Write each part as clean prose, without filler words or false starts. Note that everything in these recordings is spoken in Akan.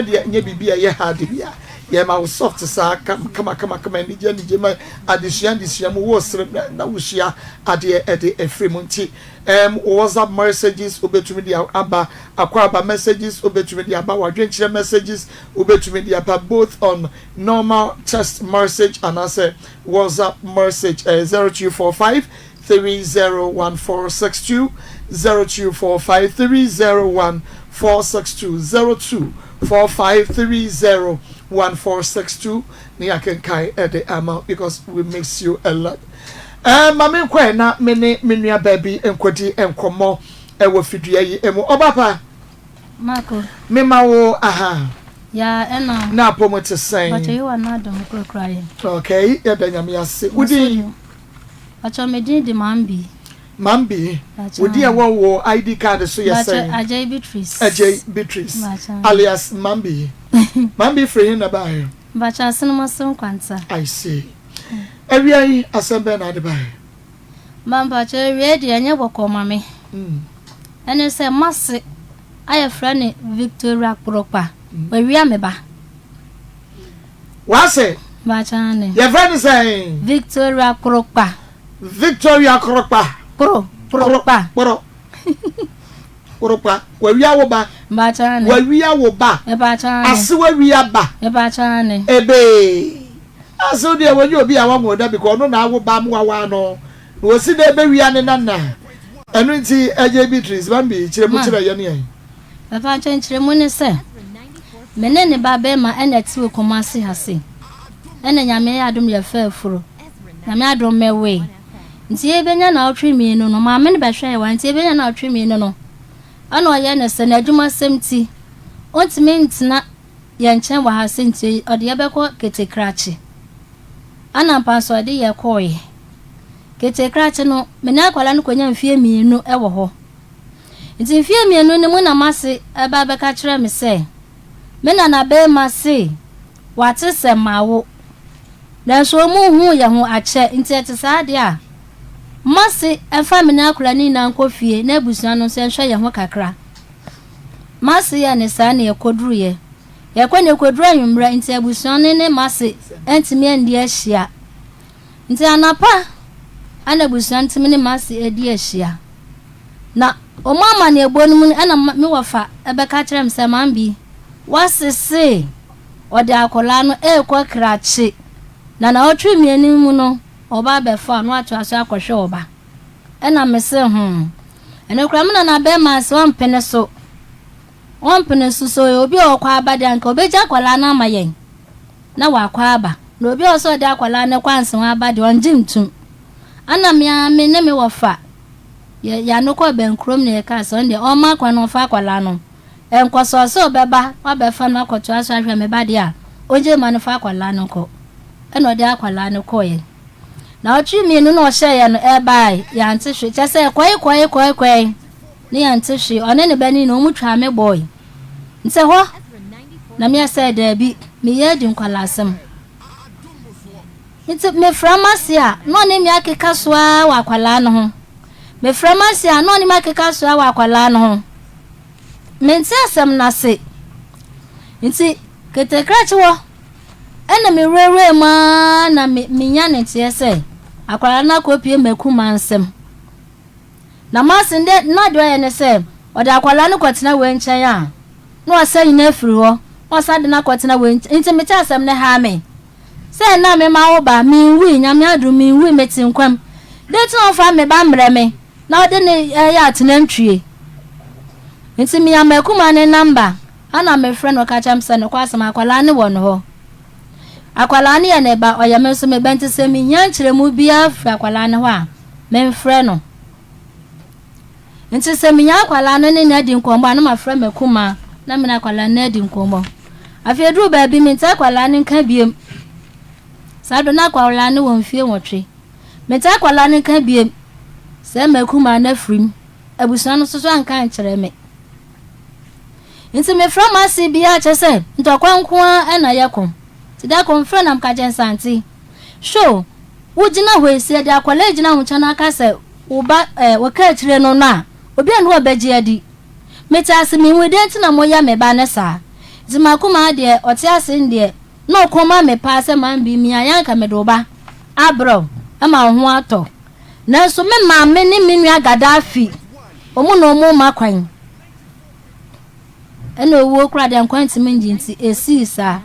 Deɛ nyɛ biribi a ɛyɛ hard bi a yɛma wo soft saa kama kama kama kama, anigye anigye ma adesua adesua mu wɔ sere na wosua adeɛ ɛde afiri mu. Nti WhatsApp messages wobɛtumi de aba, akɔ aba messages wobɛtumi de aba, wadwenkyerɛ messages wobɛtumi de aba, both on normal text message anaasɛ WhatsApp message, 0245 301462, 0245 301462, 0245301462, ne yɛakenkan ɛde ama because we miss you a lot. Maame nkɔɛ na me ne me nua baabi nkɔdi nkɔmmɔ ɛwɔ fidua yi mu. Ɔba pa. Marco. Mema wo aha. Ya ɛna. Na apɔmu te sɛn? Bàtɛ yi wa n'adum kurakura yɛ. Okay, yɛda Nyame ase. Wodin? Bàtɛ mi din di Mambi. Mambi. Wodi ɛwɔ wɔ ID card so yɛ sɛn? Bàtɛ Ajay Beatrice. Ajay Beatrice alias Mambi. Mambi firi hin na baayɛ? Bàtɛ Asenoma Nkwanta. I see. Awia yi, asɛm bɛn na ade baayɛ? Mampakyɛ, awia deɛ ɛnyɛ bɔkɔ ma me. Ɛne sɛ mase a yɛfrɛ ne Victoria Kporokpa wawia me ba. Wase? Bàtɛ ne. Yɛfrɛ ne sɛn? Victoria Kporokpa. Victoria Korokpa. Kporo Kporokpa. Kporo Korokpa wawia wo ba. Bàtɛ ne. Wawia wo ba. Bàtɛ ne. Ase wawia ba. Bàtɛ ne. Ebe ase deɛ wɔnyɛ obi a wɔn da bi kɔ ɔno na awo ba mu awa no na wɔsi dɛ ebewia ne nana. Ɛno nti ɛgye Beatrice Bambi kyerɛ mu kyerɛ yɛn yɛn. Papa, nkyɛnkyerɛ ne sɛ me ne ne ba bɛrima ɛna ɛte wɔ Kumasi ha se ɛna Nyame yɛ adom yɛ fɛ afuro, Nyame adom mɛwoe, nti yɛbɛnya naawɔtwe 2 no, maame no bɛhwɛ yɛ wa, nti yɛbɛnya naawɔtwe 2 no ɛna ɔyɛ ne sɛ n'adwuma sɛm ti ɔntumi ntena yɛn nkyɛn wɔ ha se, nti ɔde yɛbɛkɔ Ketekrakye. Ana mpa nso ɔde yɛ kɔɔyɛ Ketekrakye no, me ne akwadaa no kɔnya mfie 2 ɛwɔ hɔ. Nti mfie 2 no mu na mase ɛba bɛka kyerɛ me sɛ me nana bɛrima se wate sɛ mawo, nanso ɔmu hu yɛ ho akyɛ. Nti ɛte saa deɛ a, mase ɛfa me ne akwadaa no nyinaa nkɔ fie na abusua no nso ɛnhwɛ yɛn ho kakra. Mase yɛ ne saa ne yɛkɔduruyɛ yɛkɔ ne yɛkɔduru anwummerɛ, nti abusua no ne mase ɛntumi andi ahyia. Nti anapa ana abusua no tumi ne mase adi ahyia na ɔmo amanneɛbɔ no mu no, ɛna me wɔfa ɛbɛka kyerɛ me sɛ Mambi wasese ɔde akwadaa no ɛrekɔ krakye na naawɔtwe 2 mu no ɔba abɛfa no atoa so akɔhwɛ ɔba. Ɛna me se ɛno kora me nana bɛrima sɛ ɔmpene so, ɔmpene so so obi a ɔkɔ aba deɛ anka ɔbɛgya akwadaa no ama yɛn na wakɔ aba, na obi a ɔsɛ ɔde akwadaa no kɔ ansa aba deɛ, ɔngye ntum. Ana mmea me ne me wɔfa yɛ yano kɔ bɛn kurom na yɛka sɛ ɔno deɛ ɔma kwan na ɔfa akwadaa no nkɔsɔ sɛ ɔbɛba wabɛfa no akɔtoa so ahwɛ me ba deɛ a, ɔgye ma no fa akwadaa no kɔ. Ɛna ɔde akwadaa no kɔɛ na ɔtwe 2 na ɔhyɛeɛ no ɛbae, yɛante hwee, kyɛ sɛ kɔe kɔe kɔe kɔe ne yɛante hwee. Ɔne ne ba ni na ɔmu twa me bɔe nti hɔ na meyɛ sɛ daabi, meyɛ adi nkwalaasɛm. Nti mefrɛ m'ase a, na ɔne me akeka so ara wɔ akwalaa no ho. Mefrɛ m'ase a, na ɔne me akeka so ara wɔ akwalaa no ho. Mente asɛm no ase. Nti ketekrakye hɔ ɛna mewurawura mu ara na menya ne nteɛ sɛ akwalaa no akɔpie makuma nsɛm na m'ase ndɛ na deɛ ɔyɛ ne sɛ ɔde akwalaa no kɔtena wei nkyɛn a, na wasa nyina afiri hɔ na ɔsa de no akɔtena wei nkyɛn. Nti mete asɛm no ha me sɛ na mema wo ba menwui, Nyame adom menwui, mete nkwam de nti na ɔmfa me ba mmerɛ me na ɔde ne ɛyɛ atena ntwie. Nti menya makuma ne number ana mefrɛ no, ɔka kyerɛ me sɛ nokɔ asɛm akwalaa ne wɔ no hɔ, akwalaa no yɛ ne ba, ɔyɛ me nso me ba, nti sɛ mehia nkyerɛmu biara firi akwalaa no hɔ a, memfrɛ no. Nti sɛ menya akwalaa no ne no adi nkɔmmɔ a, na mafrɛ makuma na mene akwalaa no adi nkɔmmɔ. Afei duru baabi mente akwalaa no nka biem. Saa do na akwalaa no wɔ mfie 8. Mente akwalaa no nka biem sɛ makuma no afirim. Abusua no nso so anka nkyerɛ me. Nti mefrɛ m'ase biara, kyerɛ sɛ ntɔkwa nko ara ɛna yɛkɔ. Nti da kɔ mfrɛ nam ka kyerɛ nsante hwɛ o, wogyina hɔ yi sɛ yɛde akwadaa gyina wo nkyɛn aka sɛ wo ba wɔka akyire no a, obi a ne wɔbɛgye adi. Mete ase mehu deɛ nti na moyɛ me ba ne saa. Nti m'akumaa deɛ ɔte ase no deɛ na ɔko ma me paa sɛ Mambi mia yɛ anka mede wo ba abrɛ wo ma wo ho atɔ. Nanso me maame ne me nua Gaddafi wɔn na wɔn mma kwan. Ɛna owuo koraa deɛ nkwa ntumi ngye nti esii saa.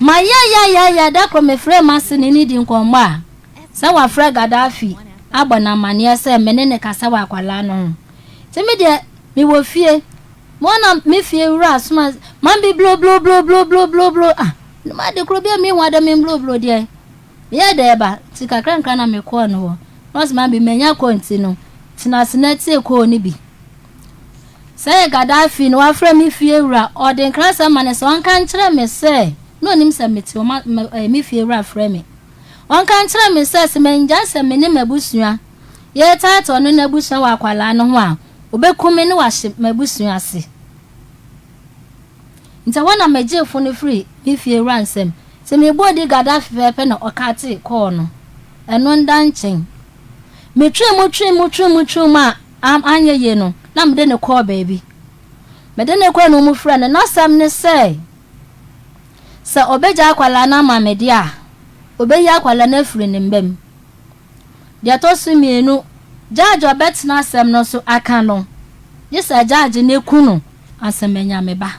Mayɛyɛyɛyɛ da koro mefrɛɛ m'ase ne ne di nkɔmmɔ a sɛ wafrɛ Gaddafi abɔ no amanneɛ sɛ me ne no kasa wɔ akwadaa no ho. Nti me deɛ mewɔ fie. Mo na me fie wura soma ma bi blobloblobloblo ah ne ma de koro bi a mehu ada me bloblo deɛ meyɛ dɛ ba nti kakra nkra na mekɔɔ no hɔ na ɔsɛ ma bi manya kɔ nti no tena ase na tie kɔɔ no bi sɛ yɛ Gaddafi na wafrɛ me fie wura ɔde nkrasɛm ma no sɛ ɔnka nkyerɛ me sɛ na onim sɛ mete ɔma me fie wura frɛ me ɔnka nkyerɛ me sɛ sɛ mangya sɛ me ne m'abusua yɛretaataa ɔno n'abusua wɔ akwadaa no ho a Obekum me na wahye m'abusua ase. Nti ɛhɔ na megyee fo no firii me fie wura nsam. Nti mebɔɔ di Gaddafi pɛpɛɛpɛ na ɔkatee kɔɔ no. Ɛno nda nkyɛn. Metwee mu twee mu twee mu twee mu a anyɛ yie no, na mede no kɔɔ baabi. Mede no kɔe na wɔfrɛɛ no. N'asɛm ne sɛ, sɛ ɔbɛgyae akwadaa no ama me deɛ a, ɔbɛyi akwadaa no afiri ne mma mu. Deɛ ɛtɔ so mmienu, judge a ɔbɛtena asɛm no so aka no, gye sɛ judge no ku no ansa manya me ba.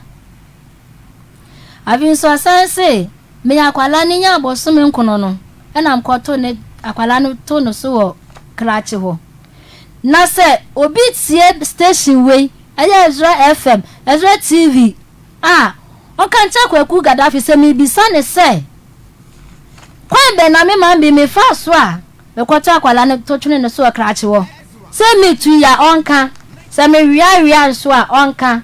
Afei nso ɔsan se, meyɛ akwadaa no nyaa bosome nkono no, ɛna mekɔto ne akwadaa no to no so wɔ krakye hɔ. Na sɛ obi tie station wei, ɛyɛ Ezra FM, Ezra TV a, ɔnka nkyerɛ Kwaku Gaddafi sɛ mebisa ne sɛ, Kwan bɛn na me man bi mefaa so a mekɔto akwadaa no to twene no so wɔ krakye hɔ? Sɛ metui a, ɔnka. Sɛ meweawea nso a, ɔnka.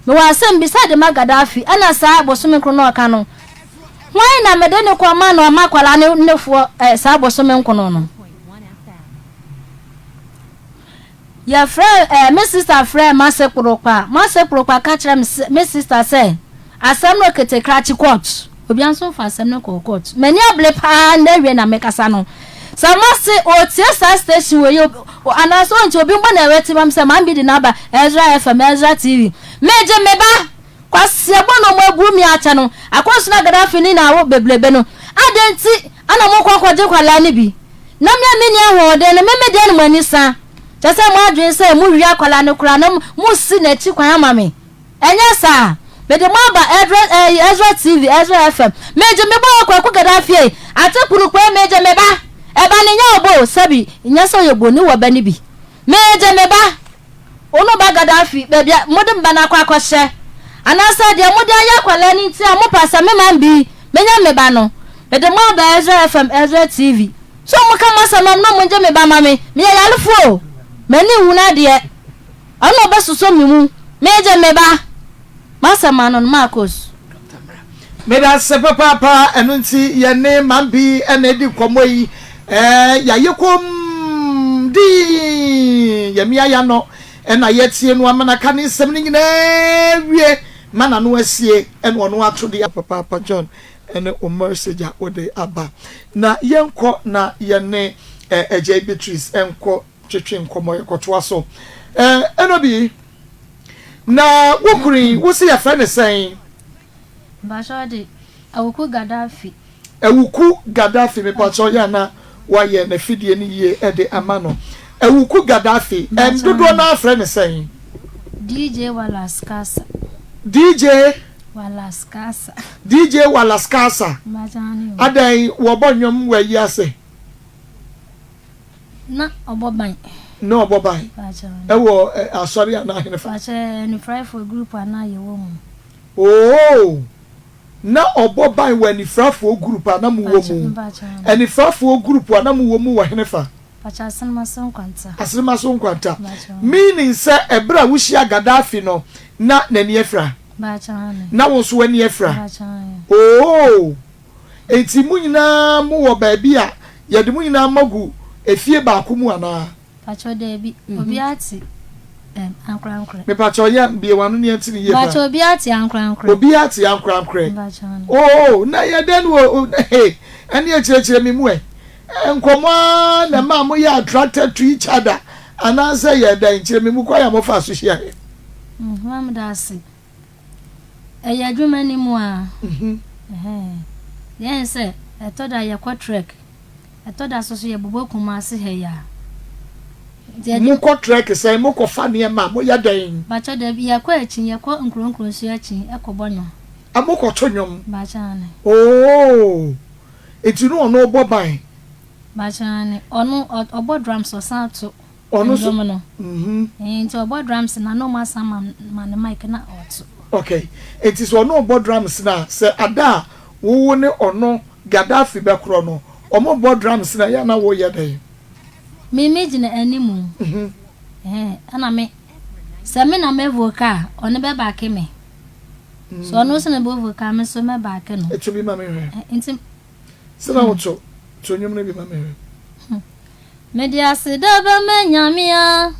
Mewɔ asɛm bisa de ma Gaddafi, ɛna saa bosome nkron no a ɔka no, hwan na mede no kɔma no ɔma akwadaa no nefoɔ eh, saa bosome nkono no? Yɛfrɛɛ eh, me sister frɛɛ Mase Kporokpa. Mase Kporokpa ka kyerɛɛ me sɛ, me sister sɛ, asɛm no kete krakye court. Obia nso mfa asɛm no kɔɔ court. M'ani abere paa nnɛ awie na mekasa no. Sɛ Mase ɔretie saa station wei anaasɛ ɔntie, obi mbɔ na ɛwɛte ma me sɛ Maame bi de n'aba Ezra FM, Ezra TV. Megye me ba! Kwasia bɔ na ɔmo abu me akyɛ no akɔso na Gaddafi ne na awo bebrebe no adɛn nti ana mo kɔ kɔgye nkwadaa no bi na me a menni ahoɔden no me me deɛ no mo ani sa kyɛ sɛ mo adwene sɛ mo wia akwadaa no koraa na mo si n'akyi kwan ama me ɛnyɛ saa mede mo aba Ezra eh, Ezra TV Ezra FM megye me bɔ Kwaku Gaddafi ei ate kurukpɛ megye me ba ɛba ne nyɛ ɔbɔ sɛbi nyɛ sɛ ɔyɛ boni wɔ bɛ no bi megye me ba Wo no ba Gaddafi baabi a mode me ba no akɔ akɔhyɛ, anaasɛ deɛ mode ayɛ akwadaa no nti a mopɛ sɛ me man bi menya me ba no, mede mo aba Ezra FM, Ezra TV, sɛ ɔmo ka m'asɛm ma me na ɔmo ngye me ba ma me, meyɛ yarefoɔ o, m'ani nhunu adeɛ, ɔno na ɔbɛsosɔ me mu, megye me ba, m'asɛm ano no, Marcos. Medase papaapa ɛno nti yɛne Mambi na edi nkɔmmɔ yi ɛɛ yɛayɛ komm dinn yɛmia yɛano ɛna yɛtie no ama no aka ne nsɛm no nyinaa wie ma n'ano asie ɛna ɔno ato de papaapa John ɛne wo message a wode aba na yɛnkɔ na yɛne ɛɛ Beatrice ɛnkɔ twetwe nkɔmmɔ yɛkɔtoa so ɛɛ ɛnɔ bi. Na wo kunu yi, wo se yɛfrɛ no sɛn? Mpakyɛw de, Awuku Gaddafi. Awuku Gaddafi, mepakyɛw yɛ a na wayɛ n'afidie no yie de ama no. Awuku Gaddafi, ɛn dodoɔ no ara frɛ no sɛn? DJ Wallace Kasa. DJ? Wallace Kasa. DJ Wallace Kasa. Mpakyɛw ne o. Adɛn, wɔbɔ nnwom wɔ ayi ase? Na ɔbɔ ban. Na ɔbɔ ban. Ɛwɔ asɔre anaa henefa? Pakyɛ anifuraefoɔ group a na yɛwɔ mu. Oo, na ɔbɔ ban wɔ anifurafoɔ group a na mowɔ mu. Anifurafoɔ group a na mowɔ mu wɔ henefa? Pakyɛ Asenemaso Nkwanta. Asenemaso Nkwanta. Meaning sɛ ɛberɛ a wohyia Gaddafi no na n'ani afira? Na wo nso w'ani afira? Oo. Enti mo nyinaa mowɔ baabi a yɛde mo nyinaa moagu efie baako mu anaa? Pakyɛw daabi, obiara te ɛm ankorankorɛ. Mepakyɛw yɛ bue w'ano ne yɛnte no yie paa. Mpakyɛw obiara te ankorankorɛ. Obiara te ankorankorɛ. Mpakyɛw no. Oo na yɛ dɛn wɔ o hey ɛneɛ kyerɛkyerɛ me mu ɛ. Nkɔmmɔ ara na ɛmaa moyɛ attracted to each other anaasɛ yɛ dɛn? Kyerɛ me mu kwan a mofaa so hyiaeɛ. Mma meda ase. Ɛyɛ adwuma no mu a. Ɛhɛn. Deɛ ɛyɛ ne sɛ, ɛtɔ da a yɛkɔ trek, ɛtɔ da nso so yɛbobɔ Kumasi ha yi a. Nti adwuma. Mokɔ trek sɛn? Mokɔfa nneɛma? Moyɛ dɛn? Mpakyɛ dabi, yɛkɔ akyi, yɛkɔ nkuro nkuro nso akyi kɔbɔ nnwom. Ah, mokɔto nnwom? Mpakyɛ aane. Oh, nti na ɔno bɔ ban? Mpakyɛ aane, ɔno ɔbɔ drums ɔsan to. Ɔno nso Ndwom no. Mhm. Ɛɛ nti ɔbɔ drums na na ɔmo asan ma ma no mic na ɔto. Okay. Nti sɛ ɔno ɔbɔ drums no a, sɛ ada a wo wo ne ɔno Gaddafi bɛkorɔ no, ɔmo bɔ drums no a, ɛyɛ a na wo yɛ dɛn? Me me gyina animu. Mhm. Ɛhɛn, ɛna me, sɛ me na mɛ vocal a, ɔno bɛ backe me. Sɛ ɔno nso na bɛ vocal a, me nso mɛ backe no. To bi ma me hwɛ. Ɛ nti. Sɛ na wo to, to nnwom no bi ma me hwɛ. Mede aseda bɛma Nyame a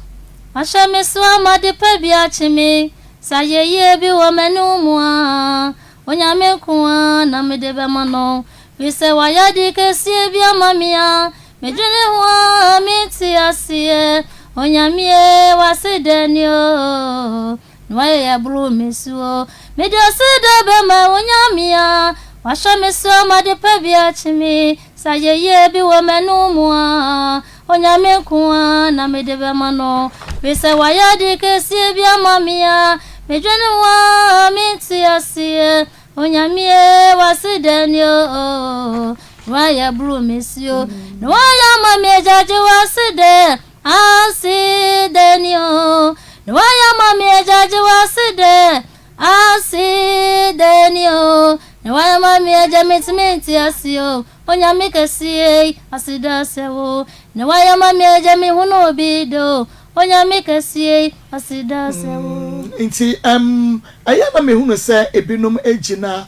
Wahyɛ me so ama ade pa bi akye me Sɛ ayɛyie bi wɔ m'anom mu a Onyame nko ara na mede bɛma no Firi sɛ wayɛ ade kɛseɛ bi ama me a Medwene ho a mente aseɛ Onyame e w'aseda ni o Na wayɛ yɛ boro me so o Mede aseda bɛma Onyame a Wahyɛ me so ama ade pa bi akye me Sɛ ayɛyie bi wɔ m'anom a, Onyame nko ara na mede bɛma no. Firi sɛ wayɛ ade kɛseɛ bi ama me a, medwene ho a mente aseɛ. Onyame e, w'aseda ni o, na wayɛ boro me so o. Na wayɛ ama me agya gye w'aseda, aseda ni o. Na wayɛ ama me agya gye w'aseda, Ase dɛ ni o, na wayɛ ma me agya mentumi nte ase o, Onyame kɛseɛ yi, aseda sɛ wo, na wayɛ ma me agya menhunu bi da o, Onyame kɛseɛ yi, aseda sɛ wo. Nti ɛm ɛyɛ a na mehunu sɛ ebinom gyina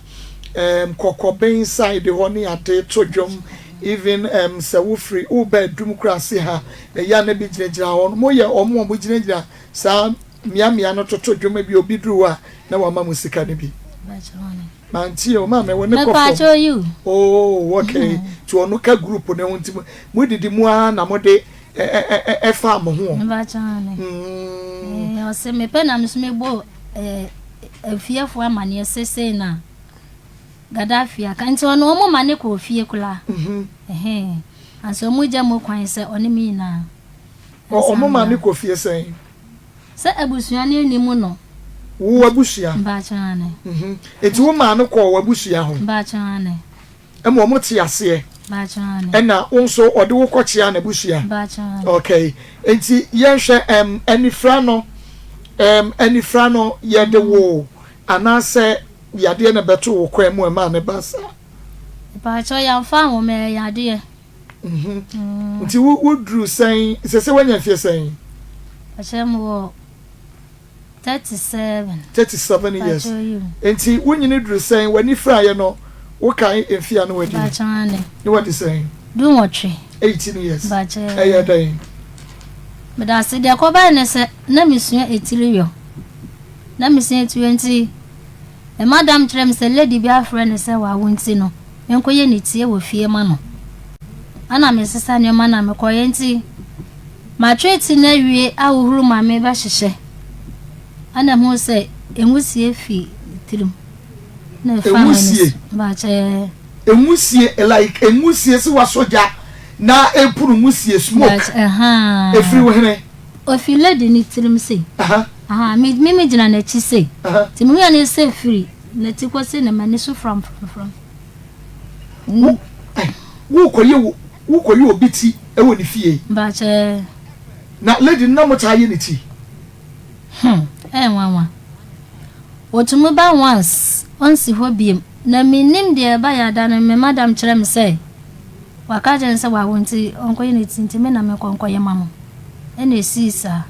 ɛm kɔkɔben side hɔ ne ade to dwom even ɛm sɛ wofiri woba adum koraa ase ha ɛyɛ a na bi gyinagyina hɔ no moyɛ wɔn a wɔgyinagyina saa Mmeammea no toto dwom bi obi duru hɔ a na wama mo sika no bi. Mantie o maame wo ne kɔ fam. Oh okay nti ɔno ka group ne ho nti mo didi mu ara na mo de ɛfa mo ho. Ɔsɛ mepɛ na meso mebɔ afiefo amaneɛ sesei na Gaddafi aka nti ɔno ɔmo ma ne kɔ ofie koraa. Ansa ɔmo gya mo kwan sɛ ɔne me nyinaa. Ɔmo ma ne kɔ fie sɛn? Sɛ abusua no nni mu no. Wo w'abusua? Mpakyɛw aane. Mhm. Nti wo maa no kɔɔ w'abusua ho? Mpakyɛw aane. Ɛma ɔmo te aseɛ? Mpakyɛw aane. Ɛna wo nso ɔde wo kɔ kyeaa n'abusua? Mpakyɛw aane. Okay. Nti yɛnhwɛ ɛm anifira no ɛm anifira no yɛde woo anaasɛ yadeɛ na ɛbɛtoo wo kwan mu ɛmaa no baa saa? Mpakyɛw yɛamfa anwo me ɛyɛ yadeɛ. Mhm. Nti wo wo duru sɛn sɛ sɛ wanya mfie sɛn? Ɔkyerɛ mu wɔ 37. 37 years. Nti wo nyini duru sɛn w'ani firaeɛ no wo kae mfie a na wadi? Bakyɛ Ne wadi sɛn? 18. 18 years. Bakyɛ. Ɛyɛ dɛn? Medase deɛ kɔbae ne sɛ na mesua etiri yɔ. Na mesua etiri yɔ nti me madam kyerɛ me sɛ lady bi afrɛ ne sɛ wawo nti no menkɔyɛ ne tie wɔ fie ma no. Ana mesesa nneɛma na mekɔyɛ nti matwe ti no awie ahohoro ma mebɛhyehyɛ. Ana hu sɛ nwusie fi tirim. Na ɛfa m'ani Nwusie? so. Bakyɛ. Nwusie like nwusie sɛ wasɔ gya na epunu nwusie smoke. Bakyɛ ɛhaa. Efiri wo hene? Ofi lady ne tirim sei. Aha. Aha me me me gyina n'akyi sei. Aha. Nti mehu ne sɛ firi n'ati kɔsi ne m'ani so fram fram fram. Wo eh, wokɔyɛ wo wokɔyɛ obi ti wɔ ne fie. Mpakyɛ. Na lady no na mo taa yɛ ne ti. Hmm, ɛyɛ nwanwa. Otumi ba once, ɔnsi hɔ biem. Na mennim deɛ ɛba yɛ ada no, me madam kyerɛ me sɛ waka akyerɛ no sɛ wawo nti ɔnkɔyɛ ne ti nti me na menkɔ nkɔyɛ ma no. Ɛna esii saa.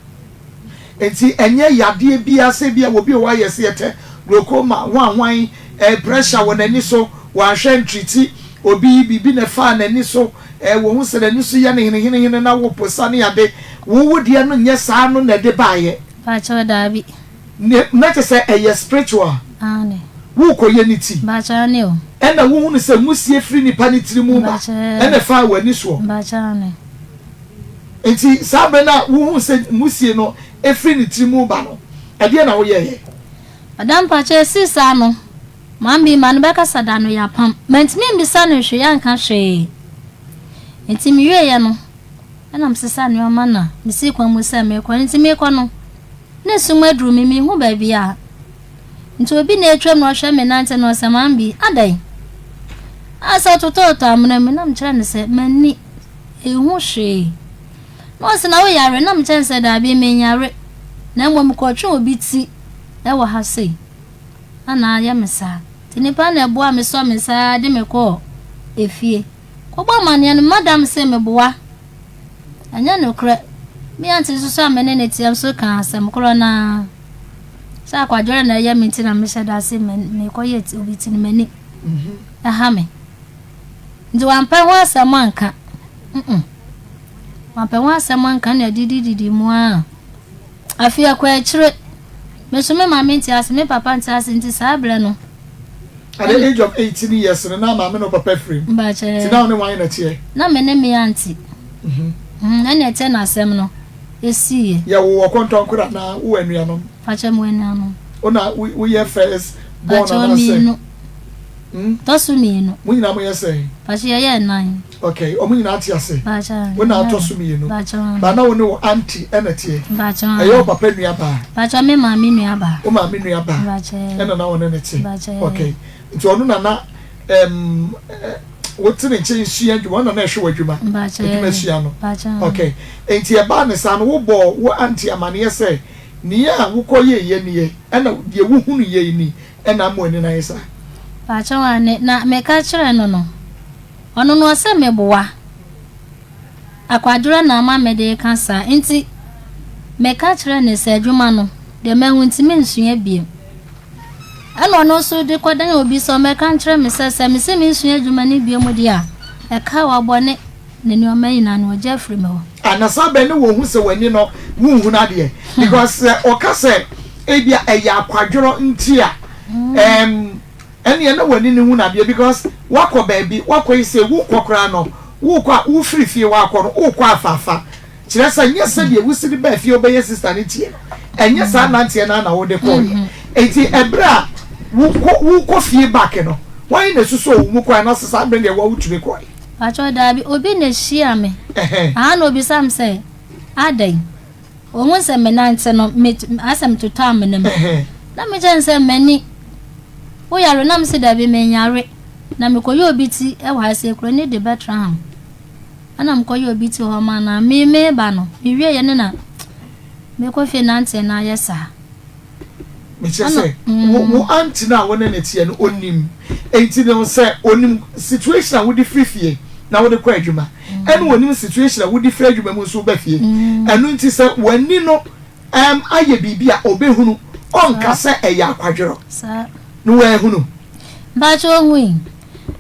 Enti ɛnyɛ yadeɛ biara sɛ ebia obi wɔ hɔ a yɛse yɛtɛ glaucoma, hwanhwan, eh, pressure wɔ n'ani so, wanhwɛ antriti, obi biribi na ɛfaa n'ani so, eh, wɔhu sɛ n'ani so yɛ no henehenehene na woposa ne ade. Wo wo deɛ no nyɛ saa no na ɛde baeɛ. Mpakyɛw daabi. Ne, na kyerɛ sɛ ɛyɛ spiritual. Aane. Worekɔyɛ ne ti. Mpakyɛw aane o. Ɛna wohunu sɛ nwusie firi nipa no tiri mu ba, Mpakyɛw. ɛna ɛfaa w'ani soɔ. Mpakyɛw aane. Enti saa berɛ no a wohuu sɛ nwusie no firi ne tiri mu reba no, ɛdeɛn na woyɛeɛ? Madam mpakyɛ esii saa no maame ma no bɛkasa da no yɛapam mantumi ambisa no hwee anka hwee nti mewieɛ no ɛna mesesa nnoɔma na mesii kwan mu sɛ merekɔ nti merekɔ no na esum aduru me menhu baabi a nti obi na atwam na ɔhwɛ me nante na ɔsɛ maame bi adɛn a sɛ ɔtotɔɔtɔ amena mu na mekyerɛ no sɛ m'ani ehu hwee Na ɔse, Na woyare? Na mekyerɛ no sɛ, Daabi, menyare, na mmom mekɔtwe obi ti wɔ ha sei, na na ayɛ me saa. Nti nipa no na ɛboaa me sɔɔ me nsa ara de me kɔɔ efie. Kɔbɔ amaneɛ no, madam se meboa. Ɛnyɛ nokorɛ. Me aunty nso so a me ne no teɛ nso kaa asɛm korɔ no ara. Sɛ akwadworɔ na ɛyɛ me nti na mehyɛ da se mekɔyɛ obi ti no, m'ani ɛha me. Nti wampɛ ho asɛm anka. Mm-mm. Wampɛ ho asɛm anka na adidididi mu ara. Afei ɛkɔ akyire. Me nso me maame nte ase, me papa nte ase nti saa berɛ no. At the age of 18 years no na maame ne wo papa afiri mu. Mpakyɛ. Nti na wo ne wan na ɛteɛ? Na me ne me aunty. Ɛna ɛteɛ na asɛm no esiiɛ. Yɛ wo wɔ kɔntɔnkore anaa wo wɔ anuanom? Mpakyɛ mewɔ anuanom. Wo na wo yɛ first born Mpakyɛ anaasɛ? mmienu. Hmm? Tɔ so mmienu. Mo nyinaa mo yɛ sɛn? Mpakyɛ yɛyɛ nnan. Okay, wɔn nyinaa te ase. Mpakyɛ Wo na atɔ so mmienu. Mpakyɛ Ba na wo ne wo aunty ɛna teɛ. Mpakyɛ Ɛyɛ wo papa nua baa. Mpakyɛ me maame nua baa. Wo maame nua baa. Mpakyɛ Ɛna na wo ne ne te. Mpakyɛ Okay, nti ɔno na na ɛm wo te ne nkyɛn sua adwuma, ɔno na na ɛhwɛ w'adwuma. Mpakyɛ Adwuma sua no. Mpakyɛ Okay, nti ɛbaa ne saa no wo bɔɔ wo aunty amaneɛ sɛ nea wokɔ yɛeɛ nie ɛna deɛ wo hunu yei ni ɛna ama w'ani no ayɛ saa. Mpakyɛ aane, na meka kyerɛɛ no no. Ɔno no ɔse meboa. Akwadworɔ na ama mede reka saa nti meka kyerɛɛ no sɛ adwuma no deɛ mahu nti mensua biom. Ɛna ɔno nso de kɔdan obi sɛ ɔmmɛka nkyerɛ me sɛ sɛ mese mensua adwuma no biom deɛ a ɛka a wabɔ ne ne nneɛma nyinaa no ɔgye afiri me hɔ. Ah na saa bɛn ne wɔhu sɛ w'ani no wonhunu adeɛ because sɛ ɔka sɛ ebia ɛyɛ akwadworɔ nti a ɛɛm. Ɛneɛ na w'ani no hunu adeɛ because woakɔ baabi woakɔ yi sei wokɔ koraa no wokɔ a wofiri fie hɔ akɔ no wokɔ afaafa kyerɛ sɛ nyɛ sɛdeɛ wosi de baa fie wobɛyɛ sister no tie no ɛnyɛ saa nanteɛ no ara na wode kɔɔyɛ enti ɛberɛ a wokɔ wokɔ fie back no hwan na ɛsusoo wo mu kɔɛ anaasɛ saa berɛ deɛ woa wotumi kɔɛ? Pakyɛw daabi obi na ɛhyia me Ɛhɛn. aha na obisa me sɛ adɛn? Ohun sɛ menante no, met asɛ metotɔ amena mu. Na mekyerɛ no sɛ, M'ani, woyare? Na mese, Dabi, menyare. Na mekɔyɛ obi ti wɔ ha sɛ kuro no de Bethlehem. Ɛna mekɔyɛ obi ti hɔ ma na me meba no, mewieɛ no na mekɔ fie nanteɛ na ayɛ saa. Mekyerɛ sɛ, wo wo aunty no a wo ne no teɛ no, onim. Enti no sɛ onim situation a wode firi fie na wode kɔ adwuma, ɛna onim situation a wode firi adwuma mu nso ba fie. Ɛno nti sɛ w'ani no um, ayɛ biribi a ɔbɛhunu, ɔnka sɛ ɛyɛ akwadworɔ. Na wahunu. Mpakyɛ ohui.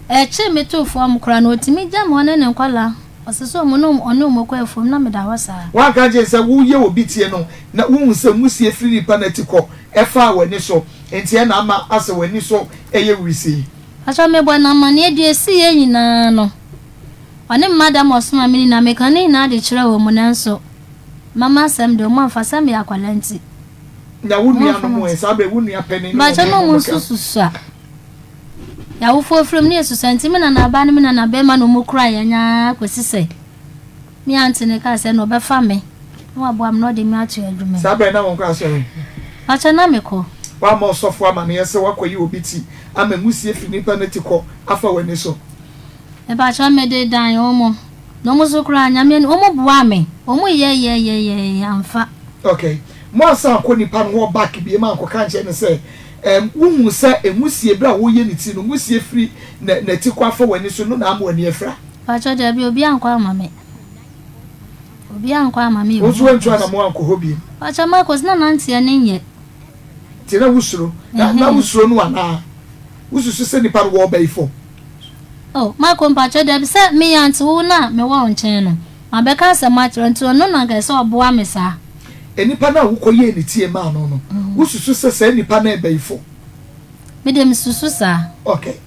Ɛkyee me too fam koraa no, otumi gya me hɔ ne ne nkwadaa. Ɔse sɛ ɔmo ne ɔne ɔmo kɔ afuom na meda hɔ saa. Woanka ankyerɛ no sɛ woyɛ obi tie no na wohu sɛ nwusie firi nipa no ati kɔ ɛfaa w'ani so nti ɛna ama asɛ w'ani so yɛ wirisii. Pakyɛ mebɔ no amaneɛ deɛ ɛsiiɛ nyinaa no ɔne me madam ɔsoma me nyinaa meka ne nyinaa de kyerɛɛ wɔn nanso mama asɛm deɛ ɔmo amfa sɛ meyɛ akwadaa nti. Na wo nua nom ɛ saa berɛ wo nua panin ne wɔn Pakyɛ na na ɔmo ɔmo nso ka. susua. Yɛn awofoɔ firim no yɛ susua nti me nanabaa ne me nanabɛrima na wɔn kura yɛn ara kɔsi sɛ me aunty no kaa sɛ na ɔbɛfa me na waboa me na ɔde me ato adwuma mu. Saa berɛ na wonkɔ asɔre? Pakyɛ na mekɔ. Woamma ɔsɔfoɔ amaneɛ sɛ woakɔyi obi ti ama nwusie firi nipa no ti kɔ afa w'ani so? Mepakyɛ mede dan wɔn na wɔn nso koraa Nyame anim wɔn boaa me wɔn yɛɛyɛɛyɛɛyɛɛ amfa. Okay moansan ankɔ nipa no hɔ back biom ankɔka ankyerɛ no sɛ Ɛm, wuhu sɛ nwusie, bere a woreyɛ ne ti no, nwusie firi na, n'ati kɔ afa w'ani so no na ama w'ani afira. Pakyɛ dabi obi ankɔ ama me. Obi ankɔ ama me Wo nso woantu anamɔn ankɔ hɔ bio. Pakyɛ Marcus na nanteɛ no nyɛ. Nti na wusuro? Na, na wusuro no anaa? Wususu sɛ nipa no wɔ ɔbayifo? Oh, Marco mpakyɛ dabi sɛ me aunty wo no a mewɔ wo nkyɛn no, mabɛka asɛm akyerɛ wo nti ɔno na anka ɛsɛ sɛ ɔboa me saa. Nipa no a wokɔyɛɛ ne tie maa no no, wosusu sɛ saa nipa no yɛ bayifo? Me deɛ mesusu saa. Ok.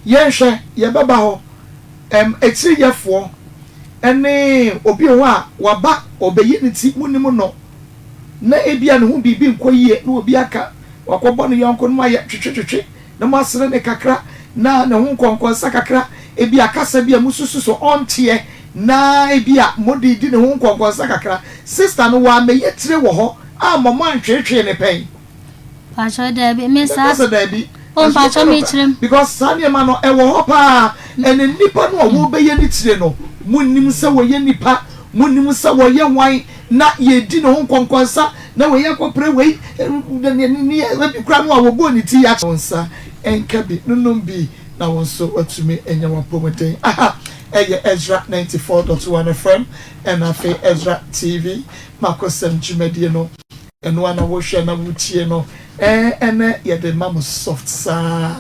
Yɛnhwɛ, yɛbɛba hɔ. Ɛm, akyiriyɛfoɔ ne obi wɔ hɔ a waba, ɔbɛyi ne ti, monim no, na ebia ne ho biribi nkɔ yie na obi aka. Wakɔbɔ ne yɔnko no ayɛ twetwetwetwe na moasere no kakra na ne ho nkɔnkɔnsa kakra, ebia kasa bi a mususu sɛ ɔnteɛ na ebia mode redi ne ho nkɔnkɔnsa kakra. Sista no, wammɛyɛ tire wɔ hɔ amma moantweetwee no pɛn? Mpakyɛw daabi, me saa. Mɛka sɛ daabi. Oh, mpakyɛw mekyerɛ mu. Because saa nneɛma no ɛwɔ hɔ paa. Ɛna nnipa no a wɔrebɛyɛ ne tire no, monnim sɛ wɔyɛ nnipa, monnim sɛ wɔyɛ hwan, na yɛredi ne ho nkɔnkɔnsa, na wei akɔpere wei, ne ebi koraa no a wɔbɔɔ ne ti akyɛ. Wo nsa nka bi, nonom bi, na wo nso woatumi anya w'apɔmuden. Aha ɛyɛ Ezra 94.1 FM ɛna afei Ezra TV, Makosɛm dwumadie no. Ɛno ara na wohwɛ na wotie no ɛɛ ɛnɛ yɛde ma mo soft saa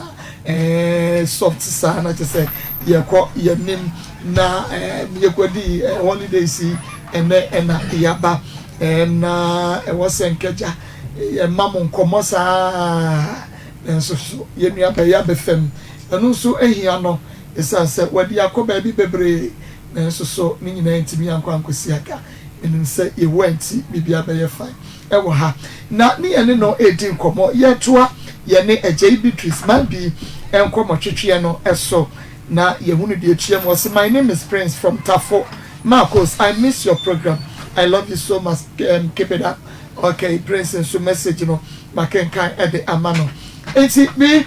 ɛɛ soft saa na kyerɛ sɛ yɛkɔ yɛnim na ɛɛ yɛkɔdi ɛɛ holidays yi ɛnɛ ɛna yɛaba ɛɛ na ɛwɔ sɛ nkɛgya yɛma mo nkɔmmɔ saa nanso so yɛn nua bɛyɛ abɛfam ɛno nso ahia no ɛsiane sɛ wadi akɔ baabi bebree nanso so ne nyinaa ntumi ankɔ ankɔsi aga. Menim sɛ Yehowa nti biribiara bɛyɛ fine wɔ ha. Na ne yɛne no redi nkɔmmɔ. Yɛretoa yɛne Agyei Beatrice Manbi nkɔmmɔtwetweɛ no so na yɛhunu deɛ ɛtua mu. Ɔse, My name is Prince from Tafo, Marcos, I miss your program. I love you so much, keep it up. Okay, Prince nso message no makenkan de ama no. Nti me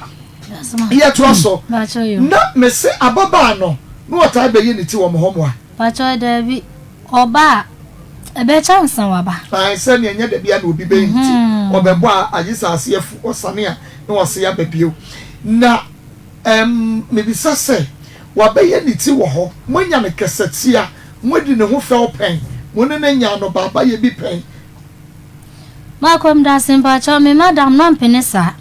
yɛtoa so. Na mese ababaa no na ɔtaa bɛyi ne ti wɔ mo hɔ moa? Pakyɛ daabi. Ɔba a, ɛbɛkyɛ ansa waba. Ae, sɛnea ɛnyɛ da biara na obi bɛyɛ nti, ɔbɛbɔ a, agye sɛ ase afu, ɔsane a, na wase aba bio. Na ɛm, mebisa sɛ, wabɛyɛ ne ti wɔ hɔ? Moanya no kasatia? Moadi ne ho fɛw pɛn? Mo ne no anya anobaabayɛ bi pɛn? Marco, Medase, mpakyɛw, me madam no ɔmpene saa.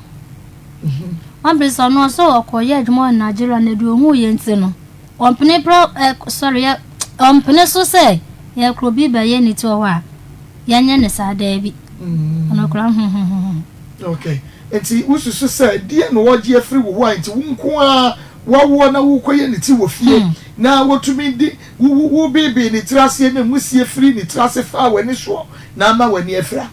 Ɔmpene saa, ɔno ɔsɛ ɔkɔyɛ adwuma wɔ Nigeria na deɛ ohuu yɛ nti no, Ɔmpene pra ɛ sorry yɛ ɔmpene so sɛ yɛ koro bi bɛyɛ ne ti wɔ hɔ a yɛnyɛ ne saa daabi ɔno kora huhuhuhu. Okay nti wosusu sɛ deɛ na wɔgye afiri wo hɔ a nti wo nko ara wawoɔ na wokɔyɛ ne ti wɔ fie na wotumi de wo wo wobeebee ne tiri aseɛ na musie firi ne tiri ase faa w'ani soɔ na ama w'ani afira?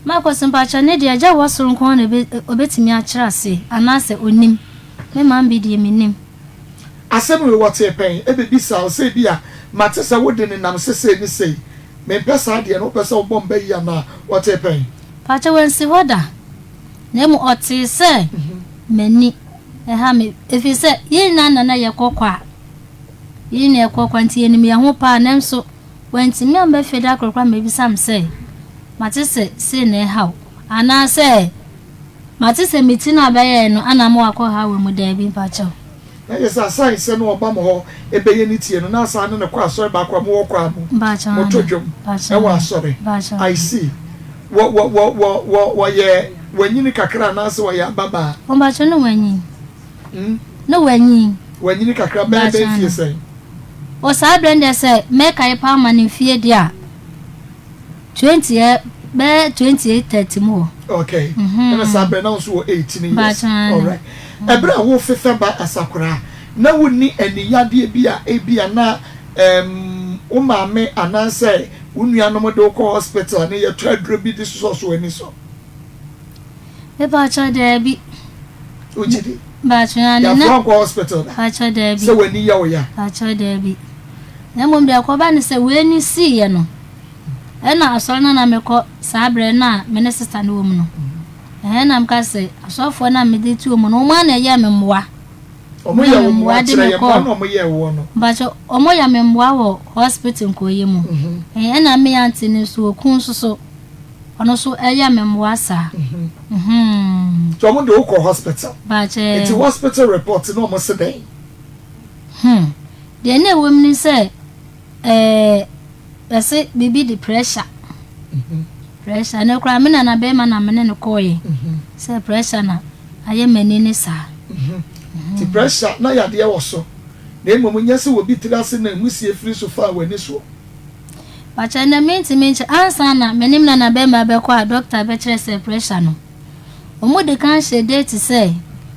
Marcus mpakyɛ ne deɛ agya wɔ soro nko ara na ɔbɛtumi akyerɛ aseɛ anaasɛ ɔnim me maame bi deɛ mennim. Asɛm wei wɔtee pɛn? Ɛbɛbisa wo sɛ ebia, Mate sɛ wode nenam sɛ sei ne sei. Mempɛ saa adeɛ no. Wopɛ sɛ wobɔ me ba yi anaa? Wɔtee pɛn? Pakyɛ wansi hɔ da, na mmom ɔtee sɛ m'ani ha me, ɛfiri sɛ yɛn nyinaa na na yɛkɔ kwa. Yɛn nyinaa yɛkɔ kwa nti yɛnim yɛn ho paa, nanso wantumi amma fie da koro koraa ammɛbisa me sɛ, Mate sɛ sei na ɛha wo, anaasɛ Mate sɛ me ti no a bɛyɛɛ no ana ama wakɔ haw mu daabi mpakyɛw. Na yɛ sɛ asan sɛ na ɔba mo hɔ bɛyɛ ne tie no na asan ne no kɔ asɔre baako a mowɔ kɔ a mo mo to dwom ɛwɔ asɔre I see wɔ wɔ wɔ wɔ wɔ wɔyɛ wanyini kakra anaasɛ wɔyɛ ababaa. Mpakyɛw ne wanyin ne wanyin. Wanyini kakra bɛyɛ bɛyɛ mfie sɛn. Wɔ saa berɛ no deɛ sɛ mɛkae paa ma no mfie deɛ a. 20 bɛyɛ 28 30 mu hɔ. Okay. Ɛna saa berɛ na wo nso wɔ 18 years. Alright. Ɛberɛ a wofefɛ ba asakora na wonni aniyadeɛ bi a ebi a na um, wo maame anaasɛ wo nuanom de wokɔ hospital ne yɛtɔ aduro bi de sosɔ so ani so. Mepakyɛ daabi. Wogye di? Mpakyɛ ane na. Yɛafoa nkɔ hospital da. Mpakyɛ daabi. Sɛ w'ani yɛ wo ya. Mpakyɛ daabi. Na mmom deɛ ɛkɔba ne sɛ wei ni siiɛ no. Ɛna asɔre no na mekɔ saa berɛ no a me ne sista no wɔ mu no. Ɛhɛn na meka sɛ asɔfoɔ no a mede tuo mu no wɔn ara na ɛyɛɛ me mmoa. Wɔn yɛ wo mmoa kyerɛ yɛ mmoa na wɔn yɛɛ woɔ no. Mpakyɛ wɔn yɛ me mmoa wɔ hospital nkɔyɛ mu. Ɛna me aunty no nso okun nso so ɔno nso ɛyɛ me mmoa saa. Nti wɔn de wo kɔ hospital. Mpakyɛ. Nti hospital report no wɔn se dɛn? Hmm deɛ na ɛwɔ mu ne sɛ. Ɛɛ yɛse biribi de pressure. Pressure ɛno koraa me nana bɛrima na me ne no kɔɔyɛ sɛ pressure na ayɛ m'ani ne saa. Nti pressure na yadeɛ wɔ so na mmom nyɛ sɛ obi tiri ase na nwusie firi so faa w'ani soɔ. Pakyɛ ɛnɛ mentumi nkyerɛ ansa na me ne me nana bɛrima bɛkɔ a doctor bɛkyerɛ sɛ pressure no wɔn de kan hyɛ date sɛ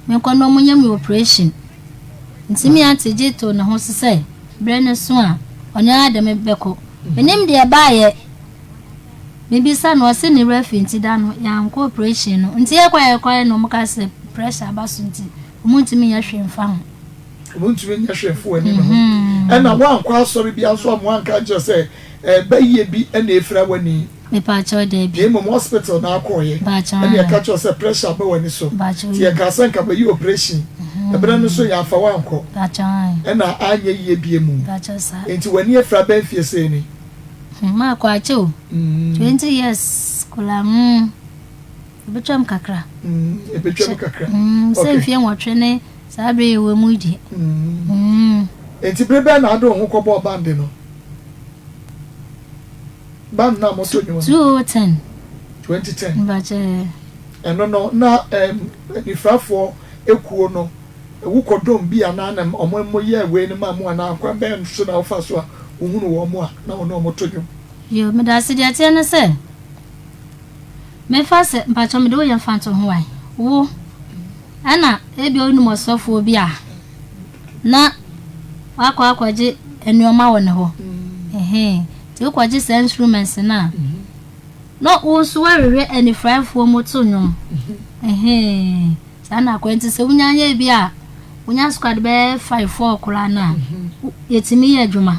menkɔ na wɔn nyɛ me operation nti me auntie gye too ne ho so sɛ Berɛ no so a, ɔno ara de me bɛkɔ. Mennim deɛ ɛbaeɛ. Mebisa no ɔse ne werɛ afi nti da no yɛankɔ operation no nti yɛkɔ a yɛkɔɛ no ɔmo ka sɛ pressure aba so nti ɔmo ntumi nyɛ hwee mfa ho. Ɔmo ntumi nyɛ hwee mfa w'ani no ho. Ɛna woankɔ asɔre biara nso a ɔmo anka ankyerɛ sɛ bayie bi na efira w'ani. Mepaakyɛw dabi. Na mmom hospital na akɔɔyɛ ɛna yɛka kyerɛ wo sɛ pressure aba w'ani so nti yɛkaa sɛ nka bɛyɛ operation ɛberɛ no nso yɛamfa wo ankɔ ɛna anyɛ yie bie mu nti w'ani afira bɛn mfie sei ni? Hmm maakɔ akyɛ o 20 years kola hmm ebetwam kakra. Ebetwam kakra. Sɛ mfie nwɔtwe ne saa bere yɛ wɔ mu yi deɛ. Nti bere bɛn na ade wo ho kɔbɔɔ bande no? Band no a moto nnwom no. 2010. 2010. Mpakyɛ. Ɛno no na anifirafoɔ ekuo no wokɔ dɔm bi anaa na wɔn mo yɛɛ wei no maa mo anaa kwan bɛn so na wofa so a wohunu wɔn a na wɔne wɔn to nnwom? Yoo medase deɛ ɛteɛ ne sɛ mefa sɛ mpakyɛ mede wo yɛ mfantoho wae wo ɛna ebia wonim ɔsɔfoɔ bi a na wakɔ akɔgye nneɛma wɔ ne hɔ ɛhɛn nti wokɔgye saa instruments no a na wo nso woahwehwɛ anifuraefoɔ mu to nnwom ɛhɛn saa na akɔ nti sɛ wonya nyɛ bi a wonya squad bɛyɛ 5 4 koraa no a yɛtumi yɛ adwuma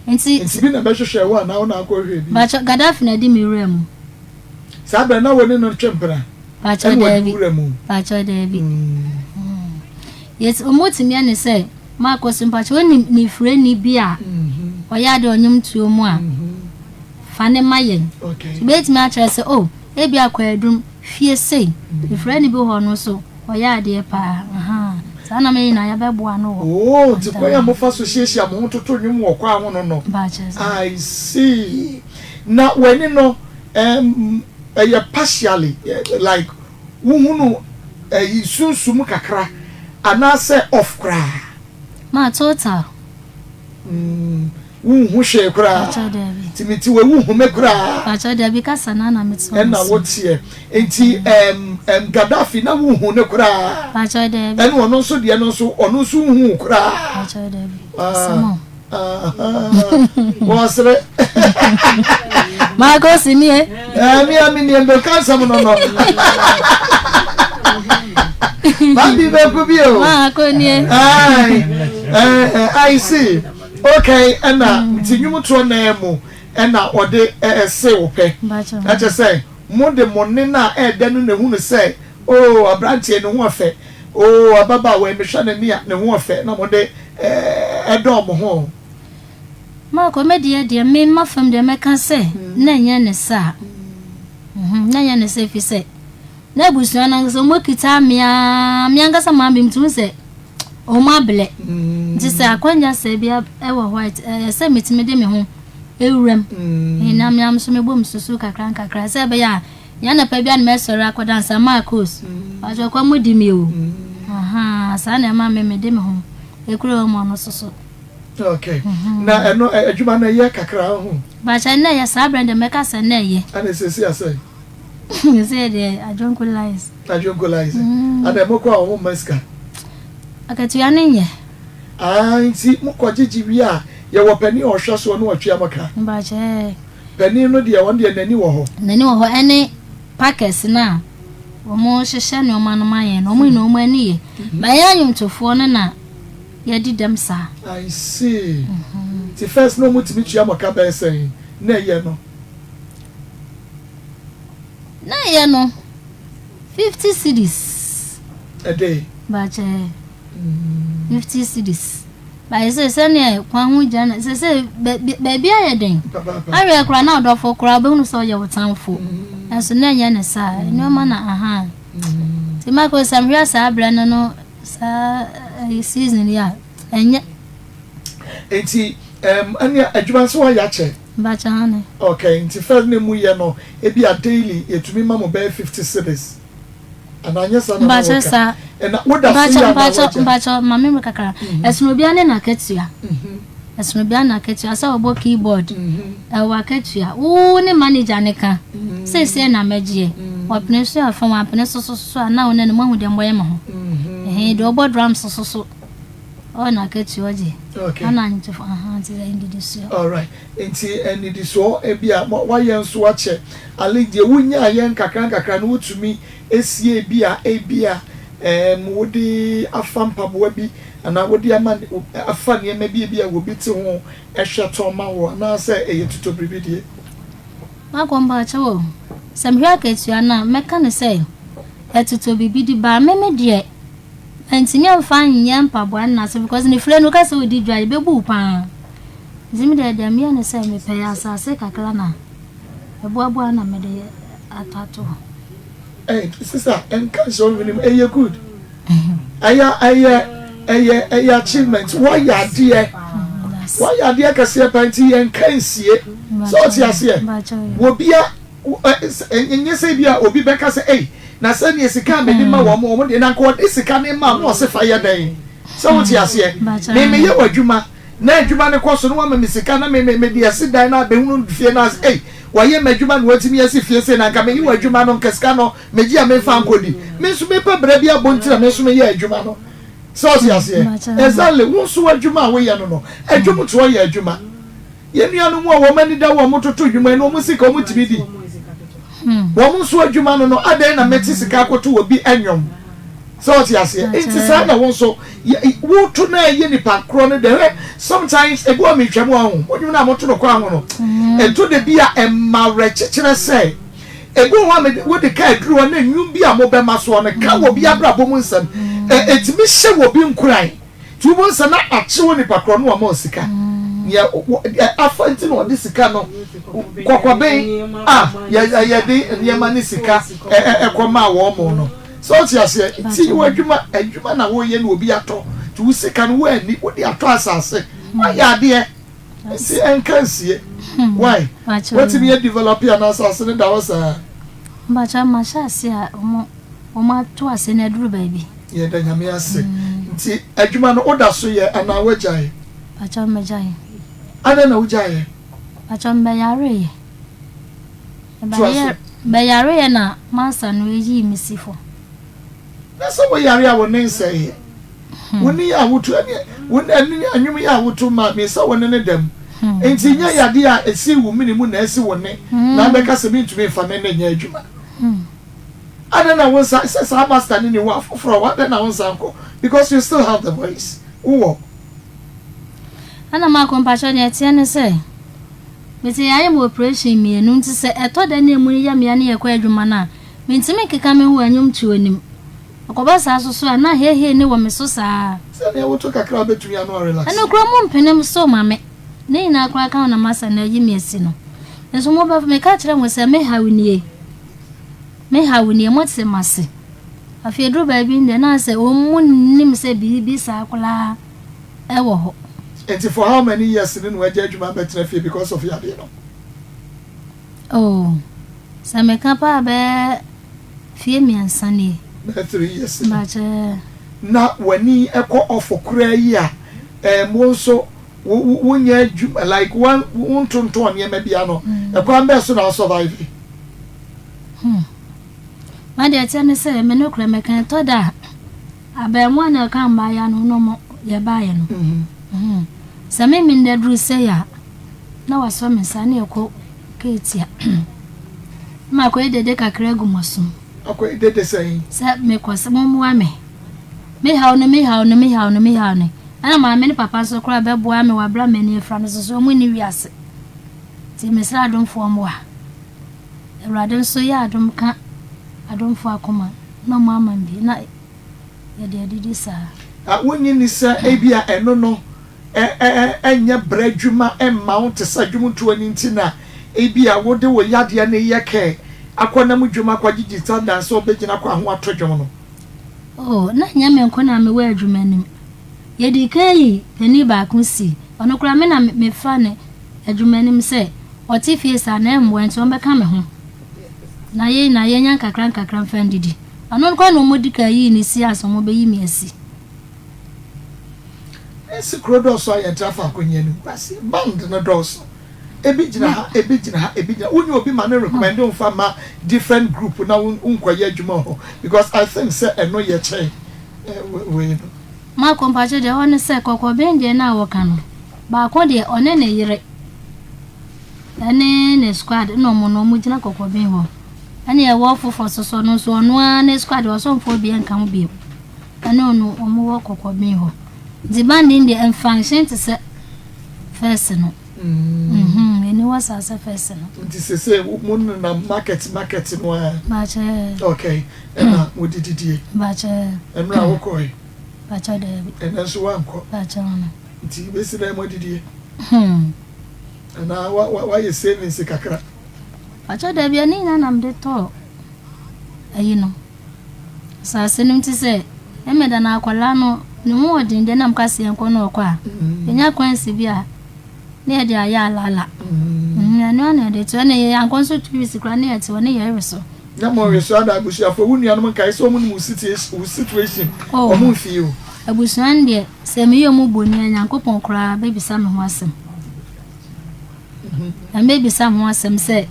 nti nti bi na bɛhwehwɛ wo anaa wo na akɔhwehwɛ bi? Bakyɛ Gaddafi na ɛde me wura mu. Saa berɛ na wo ne no twe mpena? Pakyɛw Ɛna wɔde daabi. wura mu. Pakyɛw daabi. Yes, ɔmo tumi yɛ ne sɛ maakɔ so mpakyɛw onim ne firani bi a ɔyɛ ade ɔnwom tuo mu a fa ne ma yɛn. Okay. So betumi akyerɛ sɛ oh ebi akɔ adum fie sei ne firani bi hɔ no so ɔyɛ adeɛ paa. Ahaa. Saa na me nyinaa yɛbɛboa no wɔ. Oh, nti kwan a mofa so hyiahyia mo ho toto nnwom wɔ kwan ho no no. Mpakyɛw saa. I see. Na w'ani no, um, ɛyɛ partially like wohunu ɛyi sunsum kakra anaasɛ off koraa. Ma total. Mm, wonhu hwee koraa. Pakyɛ dabi. Nti mete wei wonhu me koraa. Pakyɛ dabi kasa na na mete wɔn Ɛna so. woteɛ. Nti ɛm ɛm Gaddafi na wonhu no koraa. Pakyɛ dabi. Ɛna ɔno nso deɛ no nso ɔno nso nhu wo koraa. Pakyɛ dabi. Asɛm o. Wɔsere. Marcus nie. Ɛɛ mi a mi nie mbɛka nsɛm no no. Mami bɛku bi o. Marco nie. Ayi ɛɛ I see okay ɛna nti nnwomtoɔ nan mu ɛna ɔde ɛse wo pɛ. Ɛkyɛ sɛ mo de mo nne no a ɛɛdɛ no na ehunu sɛ oo aberanteɛ ne ho ɔfɛ. Oo ababaawa yi, mehwɛ no ni a, ne ho ɔfɛ, na mode dɔɔ mo ho. Marco, me deɛ deɛ, me ma fam deɛ mɛka sɛ, na ɛnyɛ ne saa. Na ɛnyɛ ne saa ɛfiri sɛ, na abusua no ankasa wɔn akita me ara, me ankasa maa me tumi sɛ wɔn ablɛ. Nti sɛ akwanya sɛ bi ɛwɔ hɔ a, ɛyɛ sɛ metumi de me ho ewuram. Na me nso mebɔ me susu kakra nkakra sɛ ɛbɛyɛ a Nyɛ anɔpa biara na mɛsɔre akɔda ansa Marcos, mpakyɛw kɔm di me o. Ahaa, saa na ɛma me mede me ho ekura wɔn mu ɔno nso so. Okay. Na ɛno adwuma no ɛyɛ kakra ho? Mpakyɛw na ɛyɛ saa berɛ no deɛ mɛka sɛ na ɛyɛ. Ɛna seesei asɛe? Seesei deɛ adwonko lies. Adwonko lies. Ɛna mokɔ a wɔn mma sika? Akatua no nyɛ. Ah, nti mokɔ gyegye wie a yɛwɔ panin a ɔhwɛ soɔ na watua mo ka? Mpakyɛw. Panin no deɛ, ɔno deɛ n'ani wɔ hɔ. N'ani wɔ hɔ ɛne packers no a wɔhyehyɛ nneɛma no ma yɛn no, wɔn nyinaa wɔn ani yɛ. Ba yɛn anwomtofoɔ no na yɛdi dɛm saa. I see. Nti first na wɔtumi tua mo ka bɛyɛ sɛn? Na ɛyɛ no? Na ɛyɛ no 50 cedis. A day? Bakyɛ. 50 cedis. Bayɛ sɛ sɛdeɛ kwan ho gya na sɛ sɛ baabi ayɛ den. Awerɛ koraa na ɔdɔfo koraa wobɛhunu sɛ ɔyɛ wo tamfo. Nanso na ɛnyɛ ne saa. Nneɛma na aha. Nti Michael sɛ mehwɛ saa berɛ no no saa season yi a ɛnyɛ. Nti ɛne adwuma nso wayɛ akyɛ? Mpakyɛ aane. Okay, nti first na emu yɛ no ebi a daily yɛtumi ma mo bɛyɛ 50 cedis. Anaa nyɛ saa na na Mpakyɛ wɔka? saa. Ɛna woda so Mpakyɛ yɛ anaa mpakyɛ wagyae? mpakyɛ ma me mmerɛ kakra. Ɛsono obiara ne n'akatua. Ɛsono obiara ne n'akatua. Sɛ ɔbɔ keyboard, ɛwɔ akatua. Wo ne manager no ka. Seesei na mɛgyeɛ. Ɔpene so a fa, wampene so so so a na wo ne no moahu deɛ moyɛ mo ho. Ɛhɛn, deɛ ɔbɔ drums so so. Ɔwɔ n'akatua ɔgye. Okay. Ɛna nnwontofo ahaa nti sɛ nnidisoɔ. Alright, nti nnidisoɔ ebi a wayɛ nso akyɛ, at least deɛ wonyaayɛ nkakra nkakra no wotumi sie bi a ebi a ɛɛm wode afa mpaboa bi anaa wode ama afa nneɛma bi ebi a obi te ho hwɛ tɔn ma wo anaasɛ ɛyɛ tutɔ biribi deɛ. Makɔ mpakyɛw o, sɛ mehwɛ akatua no a mɛka no sɛ ɛtotɔ biribi di but me me deɛ Mantumi amfa anyɛ mpaboa nna so because ne fire no woka sɛ wodi dwa a yɛbɛbu wo paa. Nti me deɛ deɛ meyɛ ne sɛ mepɛ asase kakra na meboaboa na mede atɔ ato hɔ. Hey, sister, nka nhyɛ wo hwenem, ɛyɛ good. Ɛyɛ ɛyɛ ɛyɛ ɛyɛ achievement. Woayɛ adeɛ. Woayɛ adeɛ kɛseɛ paa nti yɛnka nsie. Sɛ ɔte aseɛ. Wɔbia Ɛnyɛ sɛ ebia obi bɛka sɛ, 'Ei, na sɛnea sika a mede ma wɔn, wɔn deɛ, na anka ɔde sika no rema na ɔse fa yɛ dɛn? Sɛ wote aseɛ? Me meyɛ w'adwuma, na adwuma no kɔ so, na woama me sika, na me me mede asi dan na abɛhunu fie no ase, ei, wɔayɛ m'adwuma na wɔatumi asi fie sei, na anka meyɛ w'adwuma no, anka sika no megye a memfa nkɔdi. Me nso mepɛ berɛ bi abɔ nti na me nso meyɛ adwuma no. Sɛ wote aseɛ? Exactly. Wo nso w'adwuma a woyɛ no no, adwumtoɔ yɛ adwuma. Yɛn nuanom a wɔn ani da hɔ a wɔtoto nnwuma yi no, wɔn sika wɔtumi di. Wɔn nso adwuma no no, adɛn na mete sika akɔto obi nnwom? Sɛ ɔte aseɛ? Nti saa na wo nso woto na ɛyɛ nipa korɔ no dɛ. Hwɛ, sometimes ebi wɔ metwa mu aho, mo nnwom no a moto no kwan ho no, ɛtɔ da bi a ɛma awerɛkyekyerɛ sɛ ebi wɔ hɔ a mede wode ka aduru hɔ na nnwom bi a mobɛma soɔ no ka wɔ bi abrabɔ mu nsɛm, ɛtumi hyɛ wɔ bi nkuran. Nti wobɛhu sɛ na akye onipa korɔ no wama wo sika. Nea afa nti na ɔde sika no kɔkɔben a yɛde nneɛma ne sika ɛkɔ maa wɔn mo no. Sɛ wote aseɛ? Nti wɔ adwuma, adwuma na woyɛ na obi atɔ. Nti wo sika no woanni, wode atɔ asase. Woayɛ adeɛ. Nti ɛnka nsie. Why? Woatumi adevelop anaa asase no da hɔ saa? Mpakyɛw mahyɛ ase a wɔn wɔn ato ase no aduru baabi. Yɛda Nyame ase. Nti adwuma no woda so yɛ anaa woagyae? Mpakyɛw magyae. Adɛn na wogyaeɛ? Mpakyɛw mebɛyareeɛ. Toa so. Mebɛyareeɛ na masa no yii me si fam. Na sɛ woyare a wo ne nsɛeɛ. Wo nne a woto ɛne wo ɛne anwom yi a woto ma me sɛ wo ne ne dam. Nti nyɛ yadeɛ a ɛsii wo mene mu na asi wo nne na abɛka sɛ mentumi mfa me nne nyɛ adwuma. Adɛn na wo nsa sɛ saa master no ni hɔ a foforɔ wɔ adɛn na wo nsa nkɔ because you still have the voice wowɔ. Ɛna Marco mpakyɛw nea ɛteɛ ne sɛ mete yɛayɛ me operation mmienu nti sɛ ɛtɔ da na emu no yɛ me ya ne yɛkɔ adwuma no a mentumi nkeka me ho wɔ nnwomtoɔ no mu. Ɛkɔba saa nso so a na heihei no wɔ me so saa. Sɛ nea woto kakra a wobɛtumi ano arelaxe. Ɛno koraa mompene so ma me. Ne nyinaa koraa ka ho na masa na ayi me asi no. Nso mobɛfa meka kyerɛ mo sɛ me haw nie. Me haw nie, mote m'ase. Afei ɛduru baabi no deɛ na asɛ wɔn nnim sɛ biribi saa koraa wɔ hɔ. Nti for how many years ne na wagya adwuma abɛtena fie because of yadeɛ no? Oh, sɛ meka paa bɛyɛ fie mmiɛnsa nie. Bɛyɛ 3 years ni. Bakyɛ. Na w'ani kɔ off koraa yi a, ɛɛm wo nso wo wo wonyɛ adwuma like wo wontontɔn nneɛma bia no, ɛkwan bɛn so na wo survive? Hmm. Ma deɛ ɛteɛ ne sɛ, me nokorɛ mɛka ɛtɔ da a, abɛɛmoa na ɛka mmaayea no no mo yɛbaeɛ no. Mm-hmm. Sɛ me me nda duru sei a, na wasɔ me nsa ne ɛkɔ keetia. Na makɔyɛ dede kakra agu m'asom. Akɔyɛ dede sɛn? Sɛ mekɔ sɛ mommoa me. Me haw no, me haw no, me haw no, me haw no. Ɛna maame ne papa nso koraa bɛboa me wɔ abere a m'ani afira no so so wɔn nni wiase. Nti mesrɛ adomfoɔ mmoa. Awurade nso yɛ adom ka adomfoɔ akoma na ɔmo ama me bi na yɛde adidi saa. Na wonnye nni sɛ ebia ɛno no nyɛ brɛ adwuma mma wo te sɛ dwomtoɔ no nti na ebia wode wo yadeɛ no reyɛ kɛ akɔnam dwom akɔgye gyita dan sɛ wobɛgyina kwan ho ato dwom no? Oh, na ɛnyɛ me nko na mewɔ adwuma no mu. Yɛdii kan yii panin baako sii, ɔno koraa me na mefaa no adwuma no mu sɛ Ɔte fie saa na ɛmmoa nti ɔmbɛka me ho na yɛn nyinaa yɛnya nkakra nkakra mfa ndidi. Ɔno no koraa na wɔdi kan yii no sii ansa wɔbɛyi me asi. Nancy kuro dɔɔso a yɛntra faako nyɛ animguaseɛ. Band no dɔɔso. Ebi gyina ha, ebi gyina ha, ebi gyina ha. Wonyɛ obi ma no recommend wo mfa mma different group na wo nkɔyɛ adwuma wɔ hɔ because I think sɛ ɛno yɛ kyɛn wei no. Marko, Mpakyɛ deɛ ɛwɔ ne sɛ kɔkɔben deɛ no a wɔka no, baako deɛ ɔne ne yere ɛne ne squad na ɔmo no ɔmo gyina kɔkɔben hɔ. Ɛne ɛwɔ foforɔ soso no nso ɔno ara ne squad ɔsomfoɔ bi nka ho bio. Ɛne ɔno ɔmo wɔ kɔkɔben hɔ. Nti bandin deɛ ɛmfanhyɛn te sɛ fɛs no. Ɛni hɔ saa sɛ fɛs no. Nti sese mo nenam market market no ara. Mpakyɛ. Okay, ɛna mo dididie. Mpakyɛ. Ɛnora wokɔe? Mpakyɛ daabi. Ɛnɛ nso woankɔ? Mpakyɛ ɔno. Nti bɛsi dɛn mo adidie? Anaa wa wa wayɛ savings kakra? Mpakyɛ daabi ɛne nyinaa na mede tɔɔ ayi no. Asase no nti sɛ ɛmɛda na akwadaa no ne ho ɔden deɛ na mka sɛ yɛnkɔ na ɔkɔ a yɛnya kwan si bi a na yɛde ayɛ alala. Ɛno ara na yɛde to ɛna yɛ ankɔ nso 2 weeks koraa na yɛte hɔ ne yɛrewe so. Na mo nwe so ada abusuafoɔ wo nuanom nkae sɛ wɔn nim wo situation Oh, wɔn mfii o. Abusua no deɛ sɛ meyɛ ɔmo bɔni a Nyankopɔn koraa bɛbisa me ho asɛm. Na mɛbisa ho asɛm sɛ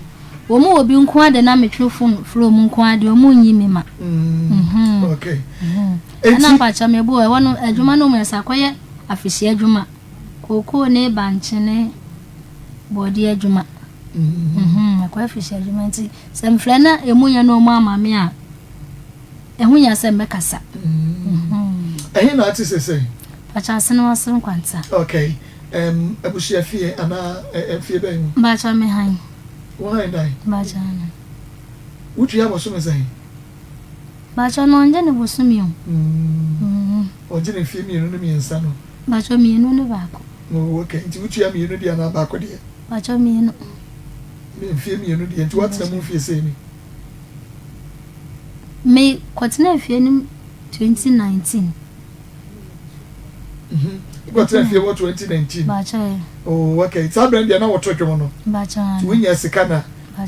wɔn wɔ bi nko ara de na metwe phone frɛ wɔn nko ara deɛ wɔn nyi me ma. Okay. Ɛna mpakyɛ me bo ɛhɔ no adwuma no mu ɛsɛ akɔyɛ afehyia adwuma kookoo ne bankye ne bɔɔdeɛ adwuma. Akɔyɛ afehyia adwuma nti sɛ mfrɛ na emu yɛ no wɔn ama me a ɛho hia sɛ mɛkasa. Ɛhe na ate sese? Mpakyɛ ase no ase nkwanta. Okay. Um, abusua fie anaa fie bɛn mu? Mpakyɛ me han. Wo han dan? Mpakyɛ ano. Wotua bosome sɛn? Mpakyɛ no ɔngye ne bosome o. Ɔgye ne mfie mmienu ne mmiɛnsa no. Mpakyɛ mmienu ne baako. Oh, okay. Nti wotua mmienu deɛ anaa baako deɛ? Mpakyɛ mmienu. Mfie mmienu deɛ, nti woatena mu mfie sɛn ni? Me kɔtena fie no 2019. Wokɔtena fie wɔ 2019? Mpakyɛ. Oh, okay. Saa berɛ no deɛ na woto dwom no. Mpakyɛ. Nti wonya sika na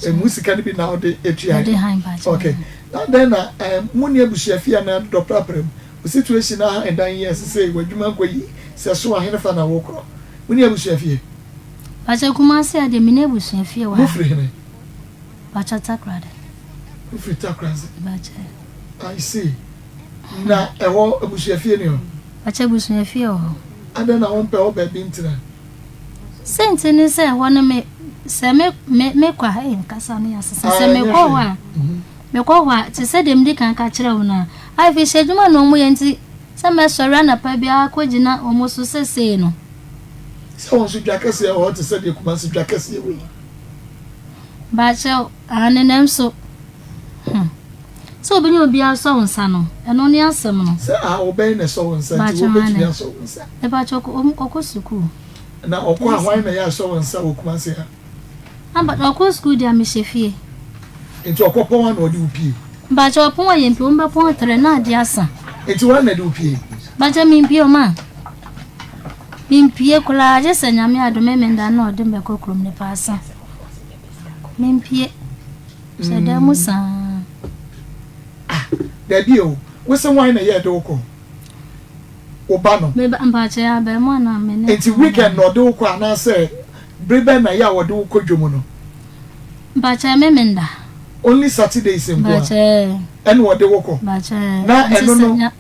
emu sika no bi na wode etua. Mede han mpakyɛ. Okay. Na dɛn na mo ne abusua fie anaa dɔ prapra mu? Wo situation aha ɛdan yi ɛsesei w'adwuma nkɔ yie sɛ so ahene fa na wokorɔ? Mo ne abusua fie? Mpakyɛ Kumasi ha deɛ me ne abusua fie wɔ ha. Mo firi hene? Mpakyɛ Takoradi. Wo firi Takoradi? Mpakyɛ. I see. Na ɛhɔ abusua fie ni hɔ? Mpakyɛ abusua fie wɔ hɔ. Adɛn na wompɛ hɔ baabi ntena? Sɛnti ne sɛ ɛhɔ no me sɛ me me mekɔ a ɛyɛ nkasa no yɛ asesa sɛ mekɔ hɔ a mekɔ hɔ a te sɛ deɛ medi kan ka kyerɛ wo no a afei hyɛ adwuma na wɔn yɛ nti sɛ mɛsɔre anapa biara kɔgyina wɔn so sesei no. Sɛ wɔn nso dwa kɛseɛ wɔ hɔ te sɛ deɛ Kumasi dwa kɛseɛ wɔ yi. Mpakyɛw, aane nanso hmm sɛ wobɛnya obi asɔ wo nsa no ɛno ne asɛm no. Sɛ ah wo bɛn na ɛsɔ wo nsa nti wobɛtumi asɔ wo nsa. Mepakyɛw ɔkɔ sukuu. Na ɔkɔ a hwan na ɛyɛ asɔ wo nsa wɔ Kumasi ha? Ampa ɔkɔ sukuu deɛ a mehyɛ fie. Nti ɔkɔ pɔn a na ɔde wo pie? Mpakyɛw ɔpɔn a yɛmpie wɔn bɛpɔn trɛ na adeɛ asa. Nti hwan na ɛde wo pie? Mpakyɛw mempie o ma. Mempue koraa gye sɛ Nyame adom Memenda na ɔde me bɛkɔ kurom nipa asa. Mempue. Hyɛ dan mu saa. Ah, dabi o. Wo se hwan na ɛyɛ ɛde wo kɔ? Wo ba no? Me ba, mpakyɛ abɛɛmoa na me ne. Nti weekend na ɔde wo kɔ anaasɛ bere bɛn na ɛyɛ a ɔde wo kɔ dwom no? Mpakyɛ Memenda. Only Saturdays nko a? Mpakyɛ. Ɛna ɔde wo kɔ? Mpakyɛ. Na ɛno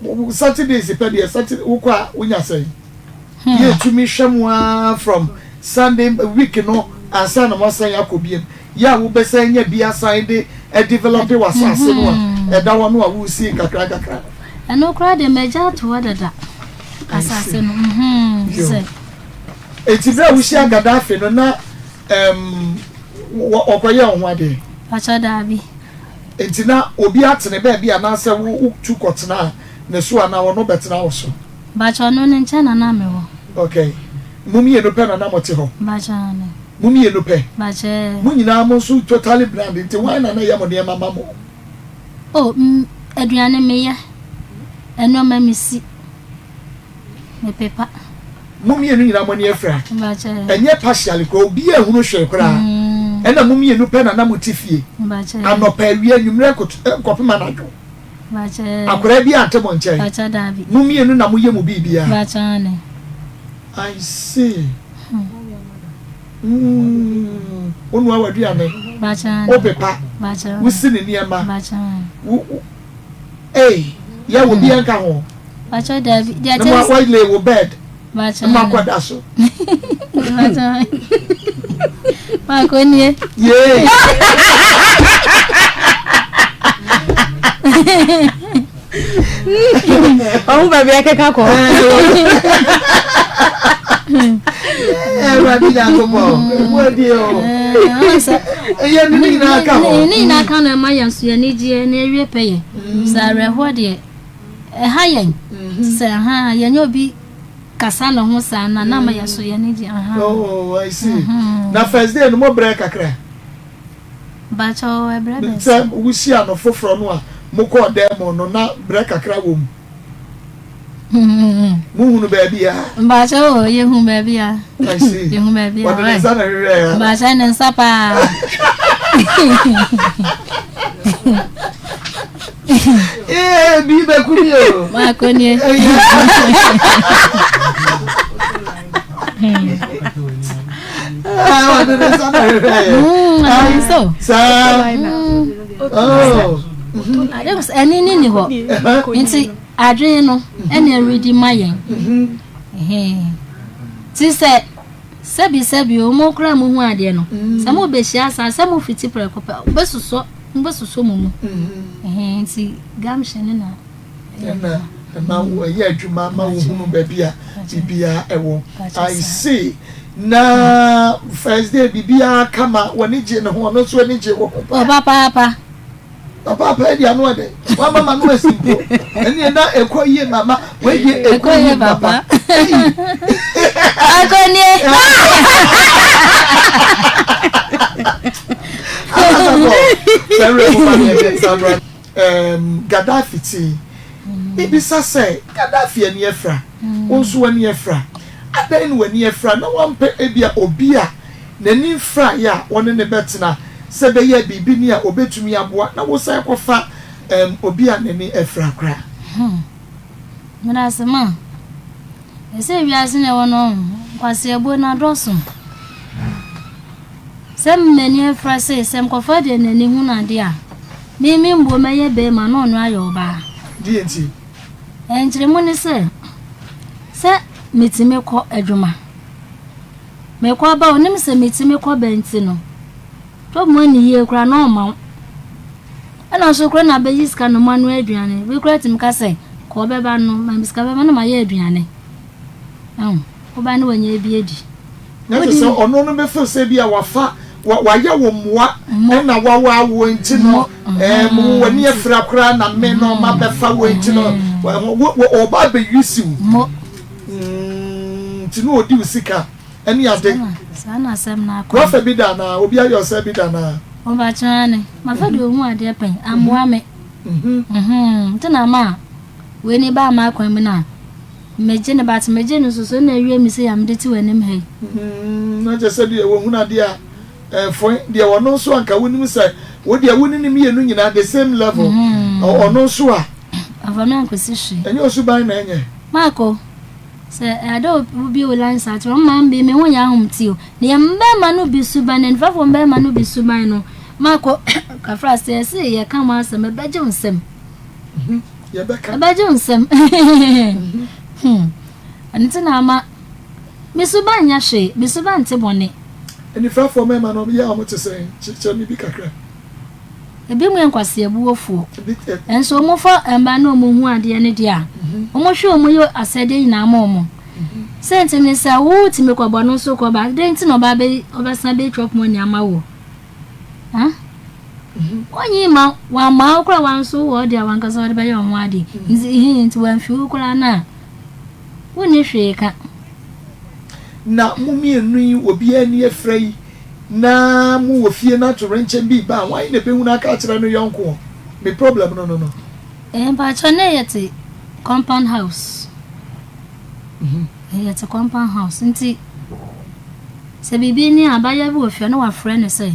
no. Saturdays pɛ deɛ Saturday wokɔ a wonya sɛn? Yɛ tumi hwɛ mo ara from Sunday week no ansa na moasan akɔ biem. Yɛ a wobɛsan nya bi asan de develop w'asase no a ɛda hɔ no a woresie nkakra nkakra no. Ɛno koraa deɛ magya ato hɔ dada asase no. Sɛ. Eti bere a wohyia Gaddafi no na wɔkɔyɛ wo ho adeɛ? Pakyɛ daabi. Enti na obi atene baabi anaasɛ wo wotu kɔtenaa ne so anaa ɔno bɛtena wo so? Mpakyɛ ɔno ne nkyɛn na na mewɔ. Okay. Mo mmienu pɛ na na mote hɔ? Mpakyɛ aane. Mo mmienu pɛ? Mpakyɛ. Mo nyinaa mo nso totally blind nti hwan na na ɛyɛ mo nneɛma ma mo? Oh, aduane meyɛ, nneɛma mesi. Mepepa. Mo mmienu nyinaa mo ani afira. Ɛnyɛ partially koraa, obiara nhunu hwee koraa. Ɛna mo mmienu pɛ na na mo te fie. Anɔpa, awia, anwummerɛ kɔpem anadwo. Akwadaa bi ante mo nkyɛn. Mo mmienu na moyɛ mo biribiara. I see. Mm. Wonoa w'aduane. Wopepa. Wosi ne nneɛma. Wo, wo, ei, yɛ obiara nka ho. Pakyɛ daabi. Deɛ Na mo wa lay wo bed. Na mo akɔ da so. Pakyɛ. Maako nie. Yee. Ɔho baabi akeka kɔ. Awurade Nyankopɔn, emu adi o. Ɛyɛ ne nyinaa ka ho. Ne nyinaa ka na ɛma yɛn so yɛn anigyeɛ na ewie pɛ yɛ. Sɛ awerɛhoɔ deɛ ɛha yɛn. Sɛ ha yɛnyɛ obi kasa ne ho saa na na ama yɛn so yɛn anigyeɛ. Oh, I see. Na first day no mo brɛ kakra. Mpakyɛw ɛbrɛ bɛn Sɛ wohyia no foforɔ no a mokɔɔ dan mu no na brɛ kakra wɔ mu? Mohunu baabi a? Mpakyɛw o yɛhu baabi a. I see. Yɛhu baabi a. Wɔde ne nsa na hwehwɛɛ ya. Mpakyɛw ne nsa paa. Ee bi bɛku mi o. Maako nie. Ɔde ne nsa na hwehwɛ yɛ. Saa. Ɛne ne ni hɔ. Nti adwene no ɛna ɛredi ma yɛn. Ti sɛ sɛbi sɛbi o mo kura mo hu adeɛ no. Sɛ mo bɛhyia saa sɛ mo fiti prɛko pɛ bɛsosɔ mo bɛsosɔ mo mu. Nti gamhyɛ ne na. Ɛna ɛma ɛyɛ adwuma ma wohunu baabi a biribiara ɛwɔ. I see. Na first day biribiara kama w'ani gye ne ho ɔno nso ani gye wo ho paa. Papaapa. Papaapa ɛdi ano ɛdɛ wama ma no asi mpo ɛne na ɛkɔ yie mama wei deɛ ɛkɔ yie papa. Akɔnie. Asasafo sɛ ɛwɛ mo ma ne ɛdɛ saa Erm Gaddafi te. Mebisa sɛ, Gaddafi ani afira? Wo nso w'ani afira? Adɛn na w'ani afira na woampɛ ebia obi a n'ani mfiraeɛ a wo ne no bɛtena sɛ ɛbɛyɛ a biribi ni a ɔbɛtumi aboa na wosan kɔfa erm obi a n'ani afira koraa? Hmm. Medase ma. Ɛsɛ wiase na ɛwɔ no nkwaseɛbuo no adɔso. Sɛ m'ani afira sei, sɛ mekɔfa deɛ n'ani hunu adeɛ a, me me mbuo mɛyɛ barima na ɔno ayɛ ɔbaa. Deɛ nti? Nkyerɛmu ne sɛ, sɛ metumi kɔ adwuma. Mekɔ aba onim sɛ metumi kɔ ba nti no, tɔ mu ani yie koraa na ɔmma wo. Ɛna nso koraa na abɛyi sika na ɔmo anoa aduane. Bi koraa tumi ka sɛ, kɔ ɔbɛba no, ma me sika bɛma na mayɛ aduane. Ɛho, woba ne wanya bi adi. Na kyerɛ sɛ ɔno no bɛfeel sɛ bi a wafa wayɛ wo mmoa ɛna wawa wo nti no ɛɛm wo w'ani afira koraa na me no ma bɛfa wo nti no ɔba abɛyusi wo nti no ɔdi wo sika ɛne ade. Wafa bi da anaa obi ayɛ ɔsɛ bi da anaa? Ɔbakyerɛ ne mafa deɛ ɔhu adeɛ pɛn ammoa me nti na ma wei ne ba ama akwan mu no a Megye no but megye no nso so na awie me sei a mede te w'anim ha yi. Mm, na kyerɛ sɛ deɛ wɔhunu adeɛ a ɛfoe deɛ ɔno nso anka wonim sɛ wo deɛ wo ne ne mmienu nyinaa the same level mm. ɔno nso a. Afa me ankosi hwee. Ɛnyɛ osuban na ɛnyɛ. Marco, sɛ ɛda obi wo line saa kyerɛ mmaa bi me ho yɛ ahom ti o. Na yɛn mmarima no bi suban, na nifafoɔ mmarima no bi suban no, Marco, kafra sɛ ɛsɛ yɛka mo asɛm ɛbɛgye wo nsam. Mhm. Yɛbɛka. Ɛbɛgye wo nsam. Hmm. Ɛno nti na ama me suban nyɛ hwee, me suban nte bɔne. Anifirafoɔ mmarima no yɛ a wɔte sɛn? Kyerɛ me bi kakra. Ebi mu yɛ nkwaseabuofoɔ. Nso wɔfa mmaa na wɔhu adeɛ no deɛ a, mhm. wɔhwɛ wɔn yɛ asɛdeɛ nyinaa ma wɔn. Mhm. Sɛ nti ne sɛ wotumi kɔbɔ no nso kɔba, dɛn nti na ɔba bɛ ɔbɛsan bɛtwa pɔn ni ama wo? Ha? Wonyi ma wamma wo koraa wanso wɔ ɔde a wankasa ɔde bɛyɛ ɔho ade. Nti he nti wamfi wo koraa no a wonni hwee ka. Na mo mmienu yi obiara ani afira yi na mo wɔ fie na atoyerɛnkyɛm bi reba a hwan na ɛbɛhunu aka akyerɛ no yɔnko? Me problem no no no. Eh mpakyɛw na yɛte compound house. Yɛte compound house nti sɛ biribi ni a abayewa bi wɔ fie a na wafrɛ no sɛ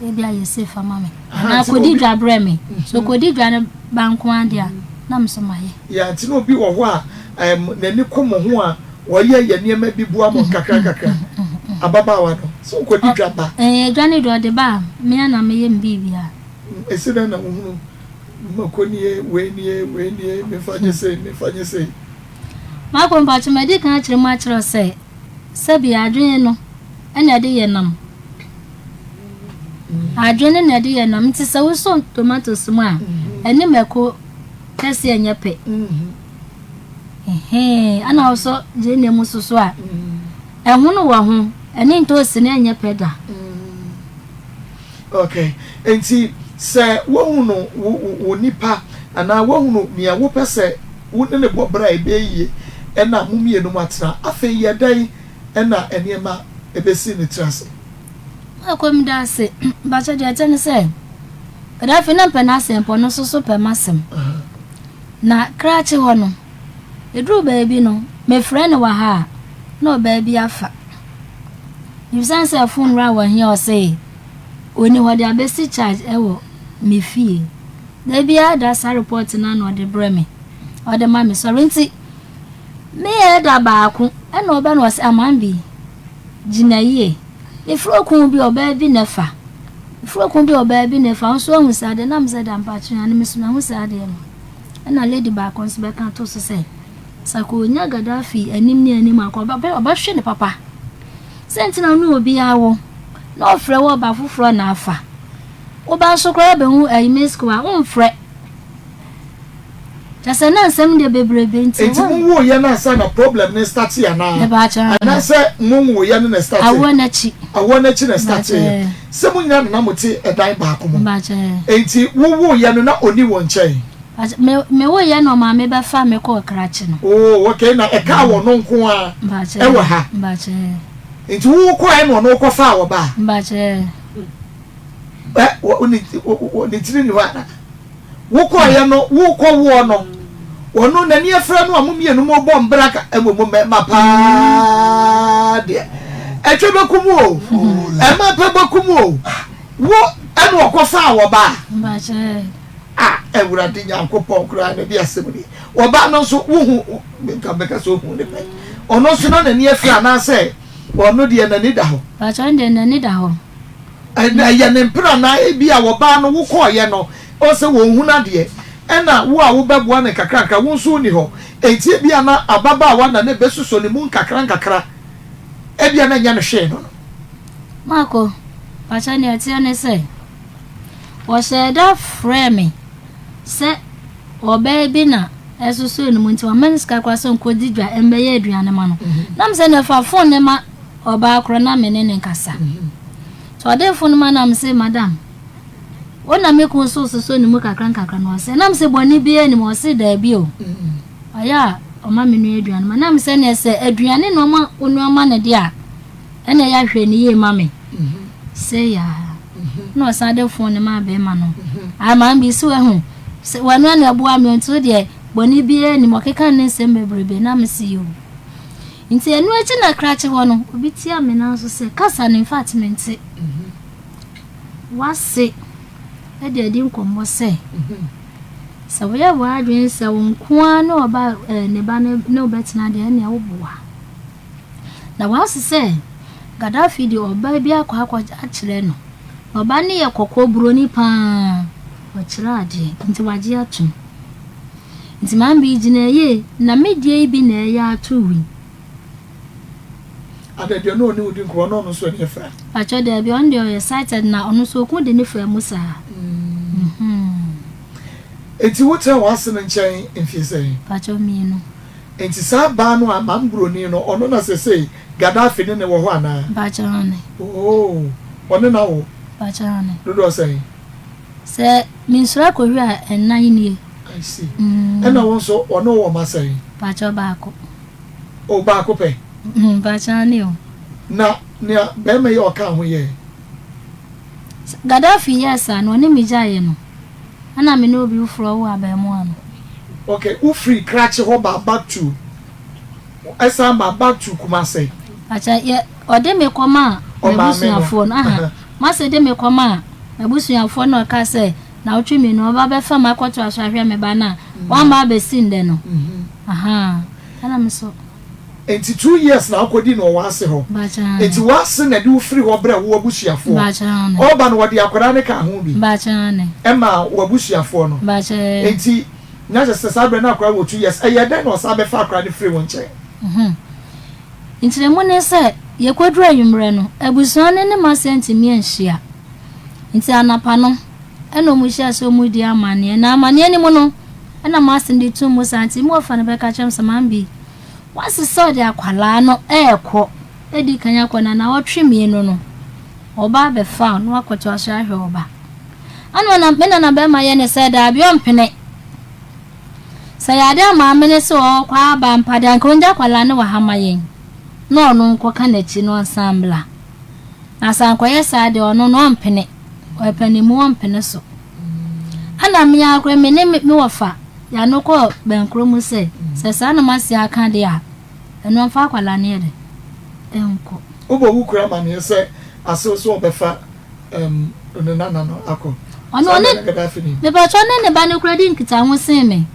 ebi ayɛ safe ama me anaa kɔdi dwa brɛ me so kɔdi dwa no ba nko ara deɛ a na me nso mayɛ. Yeah, nti na obi wɔ hɔ a um, n'ani ko mo ho a wɔyɛ yɛ nneɛma bi boa mo nkakra nkakra. Ababaawa no, sɛ wokɔdi dwa ba. Ɛɛ, dwa no deɛ ɔde ba a, me ara na meyɛ me biribiara. Ɛsi dɛn na wohunu? Mako nie, wei nie, wei nie, memfa nyɛ sei, memfa nyɛ sei. Mako mpakyɛ madi kan akyerɛ mu akyerɛ wo sɛ sɛbi adwene no ɛna ɛde yɛ nam. Adwene no na ɛde yɛ nam nti sɛ wosɔ tomatoes mu a ɛne mako kɛseɛ nyɛ pɛ. Ɛhɛn, ɛna wosɔ gyeene mu soso a ɛho no wɔ ho ɛne ntoosi no ɛnyɛ pɛ da. Okay, nti sɛ woahunu wo wo nipa anaa woahunu nea wopɛ sɛ wo ne no bɔ bra a ɛbɛyɛ yie ɛna mo mmienu mo atena, afei yɛ dɛn ɛna nneɛma ɛbɛsi ne tiri ase? Maakɔ meda ase, mpakyɛ deɛ ɛte ne sɛ, Gaddafi na mpɛ n'asɛm mpo ɔno nso so pɛ m'asɛm. Na krakye hɔ no, ɛduruu baabi no, mefrɛ no wɔ ha a, na ɔbaa bi afa. Mebisa no sɛ phone wura wɔ he a ɔse ɔni hɔ de abɛsi charge ɛwɔ me fie. Da biara da saa report no na ɔde brɛ me, ɔde ma me sɔre nti meyɛ da baako ɛna ɔbɛ no ɔse aman bi gyina yie. Mefrɛ okun bi ɔbaa bi na ɛfa. Mefrɛ okun bi ɔbaa bi na ɛfa nso ahu saa adeɛ na mesɛ da mpakyɛ ano meso mahu saa adeɛ no. Ɛna lady baako nso bɛka to so sɛ Sɛ anka ɔnya Gaddafi anim ne anim a, anka ɔbɛhwe no papa. Sɛ nti na ɔne obiara wo, na ɔfrɛ wo ɔba foforɔ na afa. Wo ba nso koraa bɛhu ayi Mexico a, womfrɛ. Kyɛ sɛ na nsɛm deɛ bebrebe nti. Nti mo wo yɛ no ansa na problem no starte anaa? Anaasɛ mo nwo yɛ no na ɛstarte? Awoɔ no akyi. Awoɔ no akyi na ɛstarte yɛ. Sɛ mo nyinaa na na mo te ɛdan baako mu. Nti wo wo yɛ no na ɔni wo nkyɛn? Mpakyɛ, me me wo yɛ na ɔmaame bɛ fa me kɔɔ krakye no. Oh okay na ɛkaa wɔ no nko ara Mpakyɛ, ɛwɔ ha. Mpakyɛ. Nti wo kɔɛ na ɔno kɔ faa wɔ ba? Mpakyɛ. Ɛ wɔ ne wɔ ne tiri ni hɔ ana? Wo kɔɛ no wo kɔ woɔ no ɔno n'ani afira no a mo mmienu mo bɔ mbra ka ɛwɔ mo mɛma paa deɛ ɛtwɛ bɛ kum o ɛma pɛ bɛ kum o wo ɛna ɔkɔ faa wɔ ba? Mpakyɛ. Ah Awurade Nyankopɔn koraa na ɛde asɛm ni. Ɔbaa no nso wohu nka mɛka sɛ ohu ne pɛ. Ɔno nso na n'ani afira anaasɛ ɔno deɛ n'ani da hɔ. Pakyɛ ɔno deɛ n'ani da hɔ. Ɛyɛ ne mpena na ebi a ɔbaa no wokɔɔyɛ no ɔsɛ wɔnhunu adeɛ ɛna wo a wobɛboa no nkakrankra wo nso wonni hɔ enti ebi a na ababaawa na na ɛbɛsosɔ ne mu nkakra nkakra ebi a na ɛnyɛ no hwee no no. Marco, pakyɛ nea ɛteɛ ne sɛ. Wɔhyɛɛ da frɛɛ me sɛ ɔbaa bi na ɛsosɔɔ ne mu nti wama no sika koraa sɛ ɔnkɔdi dwa mmɛyɛ aduane ma no. Na mesɛ na fa fon no ma ɔbaa korɔ na me ne no nkasa. Nti ɔde fon no ma na mese madam wo na me kun so sosɔ ne mu kakra nkakra na ɔsɛ na mesɛ bɔne biara nim ɔse daabi o ɔyɛ a ɔma me nua aduane ma na mesɛ neɛ sɛ aduane na ɔma onua ma no deɛ a ɛna ɛyɛ ahwɛ ne yie ma me sɛ yaa. Na ɔsan de fon no maa bɛrima no. Ah, maame bi so wahu. Sɛ wanoa na ɛboa me nti wo deɛ bɔne biara nim ɔkeka ne nsɛm bebrebe na me se yoo. Nti ɛno akyi na krakye hɔ no obi tia me nan so sɛ kasa no infact mente. Wase ɛde adi nkɔmmɔ sɛ sɛ woyɛ w'adwene sɛ wo nko ara ne ɔba eh, ne ba ne wobɛtena deɛ ɛnea woboa. Na wase sɛ Gaddafi de ɔbaa bi akɔ akɔ akyerɛ no. Na ɔbaa no yɛ kɔkɔɔ buroni paa. Ɔkyerɛ adeɛ nti wagye atom. Nti maame bi gyina yie na me deɛ yi bi na ɛyɛ ato wi. Ada deɛ na ɔne wo di nkɔmmɔ na ɔno nso ani afira. Pakyɛ daabi ɔno deɛ ɔyɛ sighted na ɔno nso okun de ne faa mu saa. Nti wo tena w'ase no nkyɛn mfie sɛn? Pakyɛ mienu. Nti saa baa no a maame broni no ɔno na sesei Gaddafi ne ne wɔ hɔ anaa? Mpakyɛ aane. Oh ɔne no awo? Mpakyɛ aane. Dodoɔ sɛn? Sɛ mensuro akɔhwi a ɛnan nie. I see. Ɛna wo nso ɔne wo wɔ mma sɛn? Mpakyɛ baako. Oh baako pɛ? Mpakyɛ aane o. Na nea bɛɛma yi a ɔkaa ho yɛɛ? Gaddafi yɛɛ saa no ɔne me gyaeɛ no. Ɛna me ne obi foforɔ woo abarimaa no. Ok wo firi krakye hɔ ba back to ɛsan ba back to Kumase. Pakyɛ yɛ ɔde me kɔ maa m'abusuafoɔ no aha m'ase de me kɔ maa m'abusuafoɔ na ɔka sɛ nawotwe mmienu ɔba bɛfa me akɔtoa so ahwɛ me ba no a wamma abɛsi ndɛ no aha ɛna me so. Nti 2 years na wokɔdi no wɔ w'ase hɔ? Nti w'ase na de wo firi hɔ brɛ wo abusuafoɔ? Ɔba no, wɔde akwadaa no ka ho bi ɛma w'abusuafoɔ no? Nti na kyerɛ sɛ saa berɛ no akwadaa wɔ 2 years. Ɛyɛ dɛn na ɔsan bɛfa akwadaa no firi wo nkyɛn? Nkyerɛmu ne sɛ, yɛkɔduru anwummerɛ no, abusua no ne m'ase antumi anhyia. Nti anapa no, ɛna ɔmu hyia sɛ ɔmu di amanneɛ. Na amanneɛ no mu no, ɛna m'ase de tum mu saa, nti mu ɔfa no bɛka kyerɛ m sɛ, "Mambi, wase sɛ ɔde akwalaa no ɛɛkɔ, ɛdi kan akɔ na 2 nawɔtwe no, ɔba abɛfa na wakɔto aso ahwɛ ɔba." Ɛna na me nana bɛrima yɛ ne sɛ daabi, ɔmpene. Sɛ yɛade amaame ne sɛ ɔkɔ aba mpade, anka ɔngya akwalaa no wɔ ha ma yɛn na ɔno nkɔka n'akyi na ɔnsan mmla. Na sɛ ankɔyɛ saa deɛ, ɔno no ɔmpene, ɔpɛ ne mu, ɔmpene so. Ɛna me akora me ne me wɔfa yɛano kɔɔ bɛnkoro mu sɛ saa na masi aka deɛ a, ɛno ɔmfa akwalaa no yɛ de ɛnkɔ. Wobɔ wo kura amanneɛ sɛ asew so ɔbɛfa ne nana no akɔ? Ɔno ɔne mepatwɔ ne ne ba no kura di nkitaho sen me.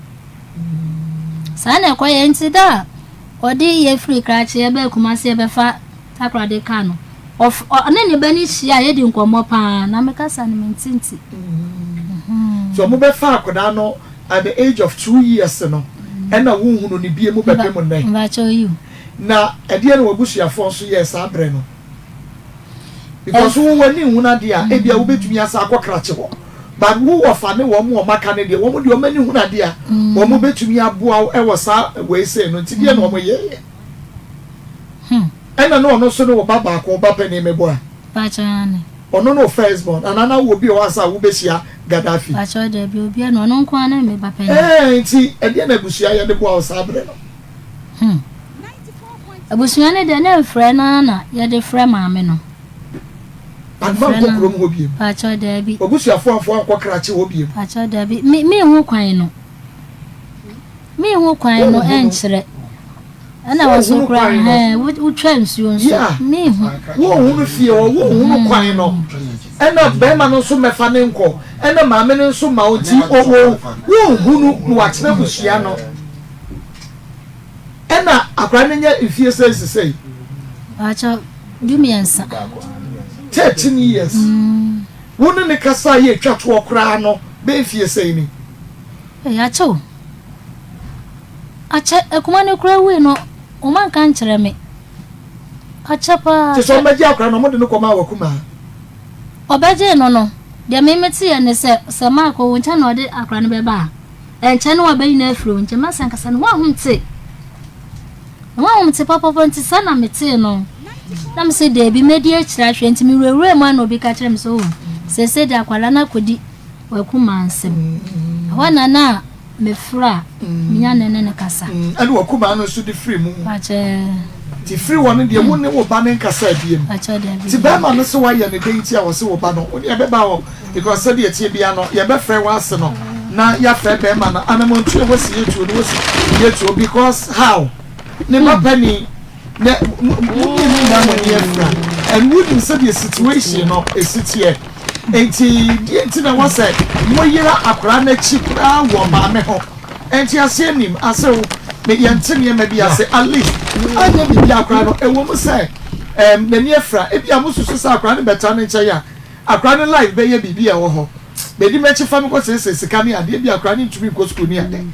Saa na ɛkɔyɛ. Nti da a ɔde yɛ firi Krakye yɛbɛɛ Kumase, yɛbɛfa Takoradi kaa no, ɔne ne ba no hyia a, yɛdi nkɔmmɔ paa na mekasa no mente nti. So ɔmo bɛfa akwadaa no at the age of 2 years no, ɛna wohunu ne bie mu bɛpem nnɛ? Mbakyɛ yi. Na ɛdeɛ na wabusuafoɔ nso yɛɛ saa berɛ no? Because wo w'ani nhunu adeɛ a, ebia wobɛtumi asa akɔ krakye hɔ, but wo wɔfa ne wɔn wɔn aka ne deɛ, wɔn deɛ wɔn ani hunu adeɛ a, wɔn bɛtumi aboa wo ɛwɔ saa wei sei no. Nti deɛ na wɔn yɛɛyɛ ɛna na ɔno nso ne wo ba baako, wo ba panin meboa? Bakyɛ ne. Ɔno ne wo first born anaa na wo obi wɔ hɔ ansa a wobɛhyia Gaddafi? Bakyɛ, daabi, obiara na ɔno nko ara ne me ba panin. Nti ɛdeɛ na abusua yɛ de boa wo saa berɛ no? Abusua no deɛ, ne mfrɛ no na yɛde frɛ maame no. Anfa nkɔ kurom hɔ biem? Pakyɛ, daabi. Obusuafoɔ amfo ankɔ krakye hɔ biem? Pakyɛ, daabi. Me mehu kwan no, mehu kwan no ɛnkyerɛ ɛna wɔ so kora hɛn wotwa nsuo nso mehu. Wohunu fie hɔ, wohunu kwan no, ɛna bɛrima no nso mɛfa ne nkɔ, ɛna maame no nso ma wo, nti ɔwɔ wohunu na wakyerɛ abusua no. Ɛna akwadaa no nyɛ mfie sɛ sisɛ? Pakyɛ, 13. 13 years. Wo ne ne kasa yɛ etwa toɔ koraa no bɛyɛ mfie sɛn ni? Ɛyɛ akyɛ o, akyɛ. Akuma no kura wui no, ɔma nka nkyerɛ me. Akyɛ paa. Te sɛ ɔmbɛgye akwadaa no, ɔmo de no kɔma awakuma? Ɔbɛgye no, deɛ meme teɛ ne sɛ maakɔ wo nkyɛn na ɔde akwadaa no bɛba a, ɛnkyɛn no wabɛyi no afiri wo nkyɛn. Masa nkasa no ho ahom te ne ho ahom te papapa. Nti saa na metee no na me sɛ daabi, mɛdi akyire ahwɛ. Nti mewurawura mu a, na obi ka kyerɛ me sɛ, o sɛsɛ de akwadaa no akɔdi wakuma nsɛm ɛhɔ na mefrɛ a, menya ne kasa. Ɛne wakuma no nso de firi mu? Pakyɛ. Nti firi hɔ no deɛ, wo ne wo ba ne nkasa biem? Pakyɛ, daabi. Nti bɛrima no sɛ woayɛ ne dɛn nti a wɔse wo ba no, wo ne yɛbɛba hɔ? Because sɛdeɛ tie bia no, yɛbɛfrɛ wo ase no na yɛafrɛ bɛrima no anamontuo wɔsi yɛtuo no, wɔsi yɛtuo, because how ne ba pani na mo mmienu nyinaa mo ani afira and wonim sɛdeɛ situation no ɛsi teɛ. Nti deɛ nti na wɔ sɛ moyera akwaraa n'akyi koraa wɔ maame ho nti aseɛ nim asew me yɛnte nneɛma bi ase. At least anyɛ biribi akwaraa no ɛwɔ mu sɛ n'ani afira, ebi a mosusu sɛ akwaraa no bɛtra ne nkyɛn a, akwaraa no life bɛyɛ biribi a ɛwɔ hɔ. Bɛdi m'akyi fa me kɔ siesie sika ne adeɛ bi, akwaraa no ntumi nkɔ sukuu ne ade,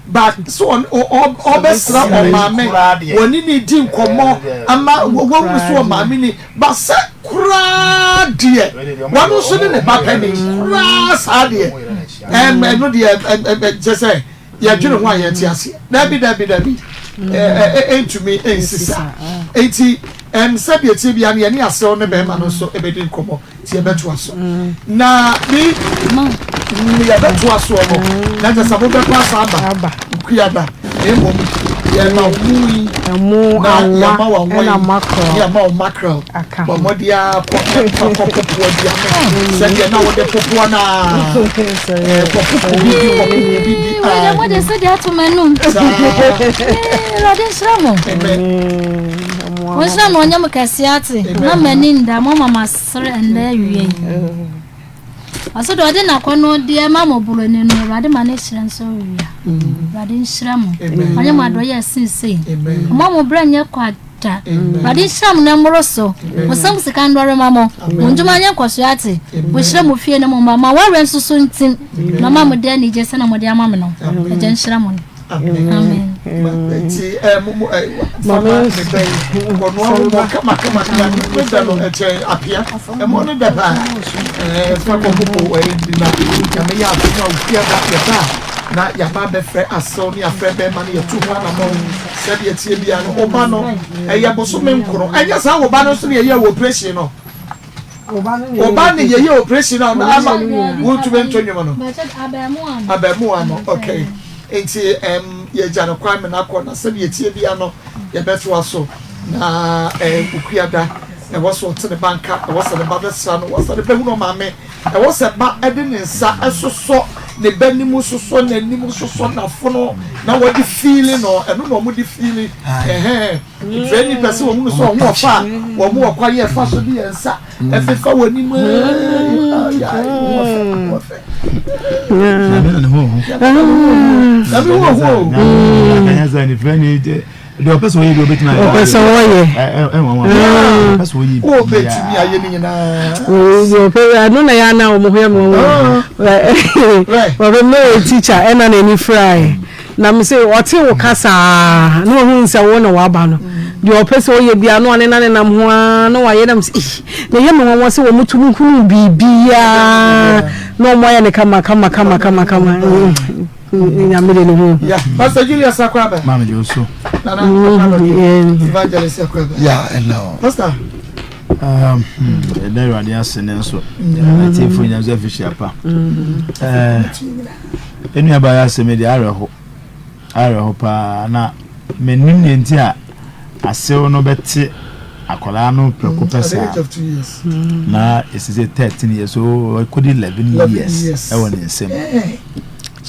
but so ɔbɛsra ɔmaame, wɔne ne di nkɔmmɔ ama wɔhunu so ɔmaame ni ba sɛ koraa deɛ wɔn nso ne ne ba panin koraa saa deɛ, ɛno deɛ kyɛ sɛ yɛdwene ho a yɛte aseɛ. Dabi, dabi, dabi, ɛntumi ɛnsi saa. Nti sɛdeɛ tie bia no, yɛne asew ne bɛrima no nso ɛbɛdi nkɔmmɔ. Nti yɛbɛtoa so na bi yɛbɛtoa soɔ no na kyɛ sɛ mobɛkɔ asa aba nkuada, na mmom yɛma wo mu yi na yɛma wo anwa yi ne yɛma wo mackerel. Bɔ mmɔde a kɔ fa kɔ popoa bi ano sɛdeɛ na wode popoa no a, kɔ popo bi di, kɔ popo bi di. Wede mo de sɛdeɛ ato m'anum. Awurade nhyira mo. Wɔnhyira no, ɔnyɛ mo kɛseɛ ate na m'ani nda mo ama masere ɛndɛ awie yi. Ɔse deɛ ɔde n'akɔnnɔdeɛ ma mmɔborɔni no, Awurade ma ne hyerɛn sɛ owia. Awurade nhyira mo. Ɔnyɛ mo adɔeɛ ɛsen sei. Ɔmma mo berɛ nyɛ kwa da. Awurade nhyira mo na ɛmmoro so. Mo nsam sika nnɔre ma mo. Mo ndwuma nyɛ nkɔsoɔ ate. Mo hyira mo fie ne mo mma. Ma w'awerɛ nso so ntim. Na ɔma mo daa anigye sɛdeɛ mode ama me no. Agya nhyira mo. Amen. Nti mo mo fama ne bɛ yi kɔnoa wo mɔ kama kama kama ne ne da no ɛkyɛn apia ɛmɔ ne da paa ɛɛ fa kɔ koko ɛyi bi na nyame yɛ adom a ofia da yɛba a na yaba abɛfrɛ asew ne afrɛ bɛrima no yɛtu ho anamɔ sɛdeɛ tie bia no ɔba no ɛyɛ bosome nkoro ɛnyɛ saa wo ba no nso ne yɛyɛ wɔ operation no. Ɔba ne yɛyɛ operation a na ama wontumi nto nnwom no. Abɛɛmoa no okay. Nti ɛm yɛgya no kwan mena kɔ na sɛdeɛ ɛtie bia no yɛbɛtoa so na ɛm Okuada ɛwɔ sɛ ɔte ne ba nka ɛwɔ sɛ ne ba bɛsra no ɛwɔ sɛ ne ba hunu ɔmaame ɛwɔ sɛ ba ɛde ne nsa ɛsosɔ ne ba nim sosɔ n'anim sosɔ n'afono na wɔde fiili no ɛno na wɔde fiili ɛhɛn. Mfɛɛ nnipa sɛ wɔn sɛ wɔn wɔ fa a wɔn wɔ kwan yɛ fa so de yɛn nsa ɛfefa wɔn anim deɛ ɔpɛ sɛ ɔyɛ deɛ ɔbɛtumi ayɛ ɔpɛ sɛ ɔyɛ ɔpɛ sɛ ɔyɛ ɔbɛtumi ayɛ ne nyinaa ɔpɛ ɛno na yɛ ana wɔn ho yɛ mo wɔn ɔpɛ mɛ teacher ɛna n'ani fira yɛ. Na me se ɔte wo kasa aa na wahunu sɛ wo na waba no deɛ ɔpɛ sɛ ɔyɛ biara na ɔne na nenam ho aa na wayɛ na me se ih na ɛyɛ me nwanwa sɛ wɔn tumi hunu biribiara na wɔn ayɛ ne kama kama kama kama kama nyame de ne ho. Yeah, Pastor Julius Akwaba. Maame de oso. Nana Akwaba. Evangelist Akwaba. Yeah, hello. Pastor. Um, hmm, ɛda Awurade ase ne nso. Atiefo nyinaa nso afihyia pa. Eh, Enuabaa yi asɛm yi deɛ awerɛho, awerɛho paa na mennim deɛ nti a asew no bɛte akwadaa no prɛko pɛ saa na ɛsi sɛ 13 years so ɛkɔdi 11 years ɛwɔ ne nsam.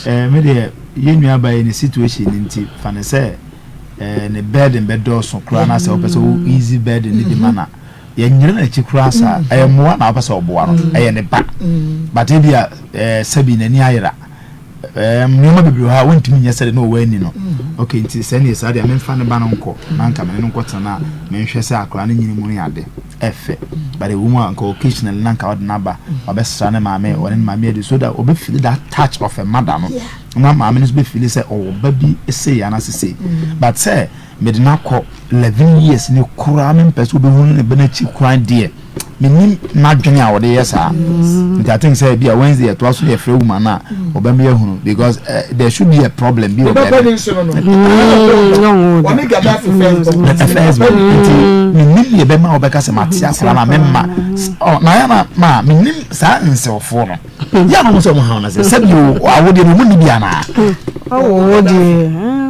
Ɛɛ me deɛ yɛn nuabaa yi ne situation no nti fa ne sɛ ɛɛ ne burden bɛdɔɔso koraa na sɛ wopɛ sɛ wo easy burden ne bi ma na yɛnyere n'akyi koraa saa ɛyɛ mmoa na wopɛ sɛ ɔboa no ɛyɛ ne ba but ebi a ɛɛ sɛbi n'ani ayera ɛɛ nneɛma bebree wɔ hɔ a wontumi nyɛ sɛde na ɔwɔ ani no okay nti sɛ neɛ saa deɛ memfa ne ba no nkɔ na nka mene no nkɔ tena na menhwɛ sɛ akwadaa no nyini mu ne ade ɛfɛ but ɛwɔ mu a nka occasionally na nka ɔde n'aba ɔbɛsra ne maame ɔne ne maame adi so that ɔbɛfeel that touch of a mother no na maame no nso bɛfeel sɛ ɔwɔ ba bi sei anaasɛ sei but sɛ Mede no akɔ 11 years ni koraa mempɛ sɛ wobɛhunu ne ba no akyi koraa deɛ menim n'adwene a wɔde yɛ saa nti I think sɛ bi a Wednesday ɛtoa so yɛfrɛ woman no a ɔbɛma yɛahunu because uh, there should be a problem bi wɔ baabi first born nti menim deɛ bɛma wɔbɛka sɛ mate akora na memma na yɛ na ma menim saa nsɛwfoɔ no yɛ a na wɔn sɛ wɔn ha wɔn ase sɛbi o awodeɛ no wɔn ni bi anaa. awo deɛ.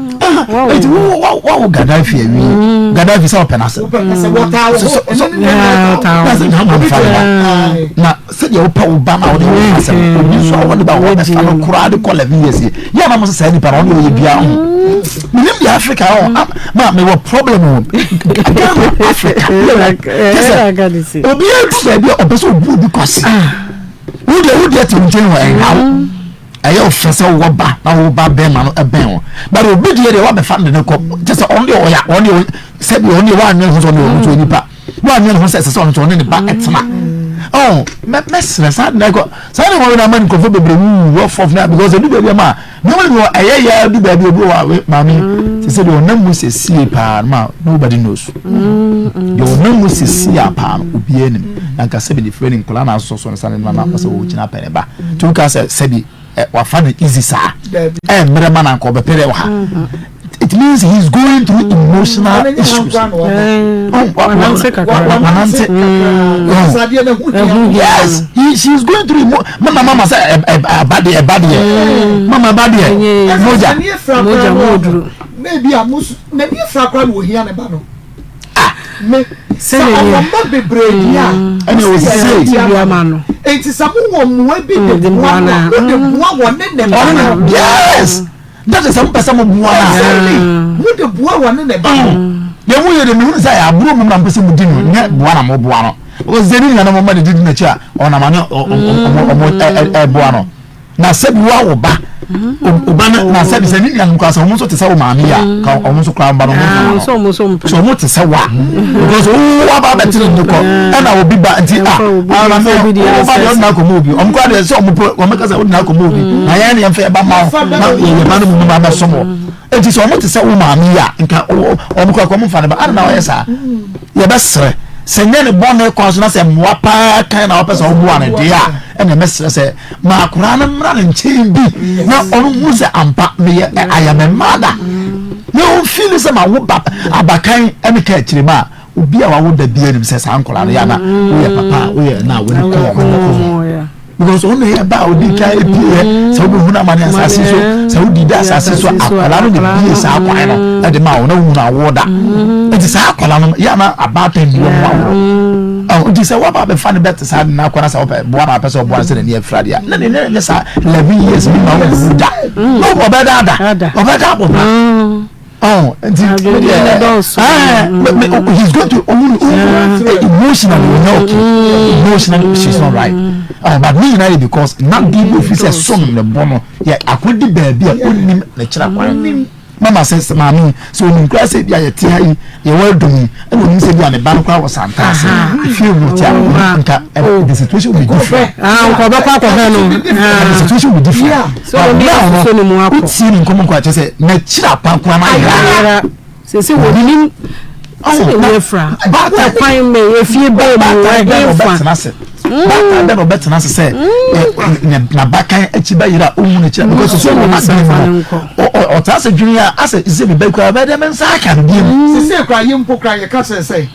eti wo wo wo Gaddafi awie mm. Gaddafi sɛ ɔpɛ n'asɛm. Sɛ na ama nfa ne ba na sɛdeɛ wopɛ wo ba na wode wo asɛm mm. obi nso a wɔde ba wɔbɛfa no koraa de kɔ 11 years yi yɛ ama mo sɛ saa nipa na ɔne ɔyɛ biara ho menim deɛ Africa hɔ ma mewɔ problem o Ghana Africa yɛ sɛ obiara du baabi a ɔpɛ sɛ obu obi kwasi. Wo deɛ wo deɛ te nkyɛn hɔ ɛnha wo ɛyɛ wo fɛ sɛ wowɔ ba na wo ba bɛrima no ɛbɛn wo but obi deɛ deɛ wabɛfa no de ne kɔ kyɛ sɛ ɔno deɛ ɔyɛ ɔno deɛ sɛbi ɔno deɛ wanyɛ ne ho sɛ ɔno deɛ ɔno nso nipa wanyɛ ne ho sɛ ɛsɛ sɛ ɔno nso ɔne ne ba ɛtena ɔn mɛ mɛsrɛ saa de na ɛkɔ saa de wɔn na ama nkurɔfoɔ bebree wuwu wɔ fɔf na because edu baabi ama nneɛma bi wɔ ɛyɛ yɛ du baabi obi wɔ awe maame sɛ sɛ deɛ ɔnam mu sɛ sie paa no ma nobody knows deɛ ɔnam mu sɛ sie a paa no obiara nim na nka sɛbi ne fira ne nkɔla na asosɔ so nsa ne nana ɔsɛ ɔgyina pɛ ne ba nti woka sɛ sɛbi wafa no easy saa ɛmmerɛ ma na nka ɔbɛpɛ dɛ wɔ ha it means he is going through emotional issues. Yes, he, she is going through emo mama mama sɛ ɛba deɛ ɛba deɛ mama ɛba deɛ mogya. Mogya mu oduru. Maybe a musu na ni efra kora na ohia ne ba no. Ah, me sɛ ɔwɔ mma bebree di a ɛna osise bi ama no. Eti sɛ mo wɔ mmoa bi de boa no a, mo de boa wɔ ne ne ba no. Yes. That is sɛ mopɛ sɛ moboa no a. Exactly. Mode boa wɔne ne ba no. Deɛ moyɛ deɛ mehunu sɛ ɛyɛ aborɔ mmom na mopɛ sɛ modi no nyɛ boa na moboa no. Because sɛ ne nuanom ɔma ne didi n'akyi a ɔnam ane ɔmo ɛboa no. Na sɛbi wo awo ba ɔba no na sɛbi sɛ ne nuanom koraa sɛ ɔmo nso te sɛ wo maame yi a ka ɔmo nso koraa mba no ɔmo nfa no sɛ ɔmo te sɛ wa because wo aba abɛtene ne kɔ ɛna obi ba nti a ana mɛ wo ba deɛ ɔde n'akɔ mu obi ɔmo koraa deɛ sɛ ɔmo pɛ ɔmo kasa ɔde n'akɔ mu obi na yɛn yɛn fɛ ɛba ma wo na yɛ ba no mu ma bɛsom wɔ nti sɛ ɔmo te sɛ wo maame yi a nka ɔmo koraa kɔ ɔmo nfa ne ba ana na ɔyɛ saa yɛbɛsrɛ sɛ nyɛ ne bɔne kwan so na sɛ mmoa paa kan na ɔpɛ sɛ ɔboa no deɛ a ɛna mɛsrɛ sɛ Ma akwadaa no mmra ne nkyɛn bi na ɔno hu sɛ ampa meyɛ I am a mother na ɔmfili sɛ ma wo ba abakan ɛne ka akyire ma obi a wawo da bi anim sɛ saa nkwadaa no yɛ ana woyɛ papa a woyɛ na w'ani kɔn ɔmo because ɔno yɛ ba a odi kan epie yɛ sɛ wobɛhunu amane asase so sɛ wodi da asase so akwadaa no na ebie saa kwan no ɛde ma wo na wohunu awo da nti saa akwadaa no yɛ ana abaatan bi wɔn aworɔ Ɔho nti sɛ waba abɛfa no bɛte saa de no akɔ na sɛ wopɛ boa na apɛ sɛ ɔboa no sɛ n'ani afira deɛ na ne ne ne saa 11 years bi ma wo da na ɔbɛda ada ɔbɛda abɔ bra ɔho nti me deɛ ɛɛ he's going to ɔhu ɔhu emotionally ɔnyɛ okay emotionally she's not right ɔho but ne nyinaa yɛ because na bi bi ofi sɛ som ne bɔ no yɛ akɔdi baabi a ɔnnim ne kyerɛ kwan. Mama sɛ sɛ maame yi sɛ onim koraa sɛ ebi a yɛte ha yi yɛwɔ adum yi ɛna onim sɛ ebi a ne ba no koraa wɔ Santase efie wɔ ti a nka the situation will be different. Nka ɔbɛkɔ akɔhwɛ no. The situation will be different. But now no wotie ne nkɔmɔ nkɔ akyɛ sɛ n'akyiri akwan koraa na ayera. Sese wɔnim sɛ ɛwɔ afira kwan mɛ efie bɛɛ mu ɛfa. Baatan bɛ na ɔbɛtena ase sɛ n'abakan akyi bɛyere a ɔnhu n'akyi because sɛ ɔwɔ n'adwene mu no ɔtena ase dwene a asɛ sɛ mebɛ kura bɛyɛ dɛ me nsa aka no bio. Sese kura yɛ mpo kura yɛka kyerɛ sɛ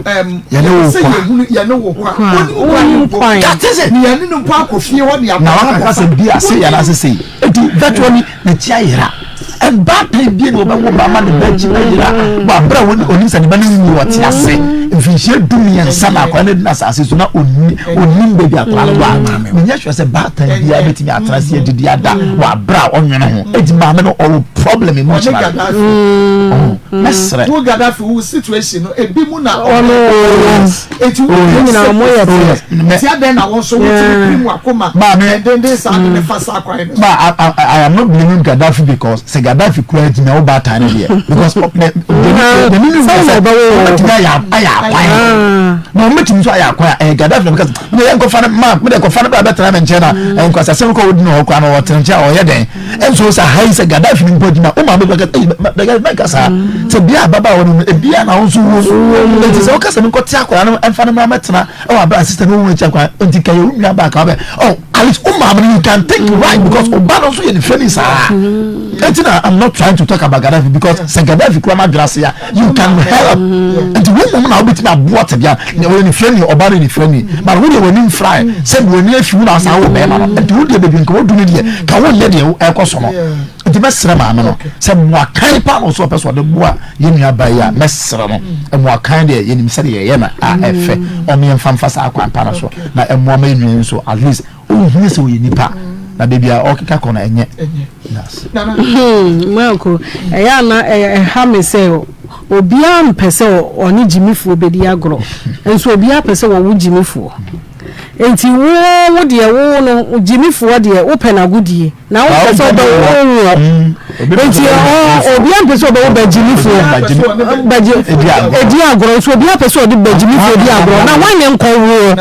yɛne wo kwa yɛne wo kwa ɔnim kwan that is it ne yɛne no mpo akɔ fie hɔ ne akɔ na wakaka sɛ bi ase yɛn ase sei eti virtually n'akyi ayera. Ɛbaatan bie na wɔbɛwo ba ama ne ba akyi bɛyera wɔ abere a onim sɛ ne ba no nyi ɔte ase mfinhyia 13 na akwadaa no adi n'asase so na onni onim baabi akwadaa no wɔ a menyɛ sure sɛ baatan biara bɛtumi atena ase adidi ada wɔ abere a ɔnwene ho eti maame no ɔwɔ problem emotionally mɛsrɛ. Wo Gaddafi wo situation no ebi mu na ɔno eti wo nyina ɔmo yɛ pɛ ti adɛn na wɔn nso wotumi pirim wakoma dendenden saa de ne fa saa kwan no so. Ma I, I, I am not blaming Gaddafi because sɛ Gaddafi kura gyina wo baatan no deɛ because the the meaning sɛ ɔbɛtumi ayɛ ayɛ akwan na ɔbɛtumi nso ayɛ akwan a ɛyɛ Gaddafi na bɛka sɛ mede yɛ nkɔfa no ma mede nkɔfa no bra bɛtena me nkyɛn na nkwasasɛm kɔ wodi na ɔkora no ɔtena nkyɛn a ɔyɛ dɛn ɛnso sɛ ha yi sɛ Gaddafi no mpo adwuma wo maame bɛka ɛyi mɛka saa sɛ bia ababaawa no no ebia na wo nso wo nti sɛ woka sɛ menkɔte akwadaa no ɛmfa no mmra mɛtena ɛwɔ abira sister no ohun akyi akwa nti ka yɛ wo nua baaka ɔbɛ oh at least wo maame no you can think right because ɔba no nso yɛ ne fɛ ni saa nti na i'm not trying to talk about Gaddafi because sɛ Gaddafi kura ma dwena se ya you can help nti wo mom na wobɛtumi aboa tebea na ɔyɛ ne fɛ ni ɔba no yɛ ne fɛ ni but wo deɛ w'ani nfra sɛ w'ani afi wo na asa wo bɛrima no nti wo deɛ baabi nka wodu no deɛ ka wo nyɛ deɛ ɛkɔ so no nti mɛsrɛ maame no sɛ mmoakan pa na ɔsɛ ɔpɛ sɛ ɔde boa yɛn nua ba yi a mɛsrɛ no mmoakan deɛ yɛnim sɛdeɛ yɛyɛ no a ɛfɛ ɔmo yɛn mfa mfa saa kwan pa no so na ɛmmoa ma yɛn nua yi nso at least ɔnhunu sɛ ɔyɛ nipa na baabi a ɔkeka kɔ no ɛnyɛ Marco ɛyɛ ana ɛha me sɛ obiara mpɛ sɛ ɔne gyimifoɔ bɛdi agorɔ nso obiara pɛ sɛ wɔwo gyimifoɔ nti wo wo deɛ wo no gyimifoɔ deɛ wopɛ n'agodie na wopɛ sɛ wobɛwo woɔ nti obiara mpɛ sɛ ɔbɛwo bagyimifoɔ bagye ɛdi agorɔ nso obiara pɛ sɛ ɔde bagyimifoɔ di agorɔ na wɔn ne nkɔ woɔ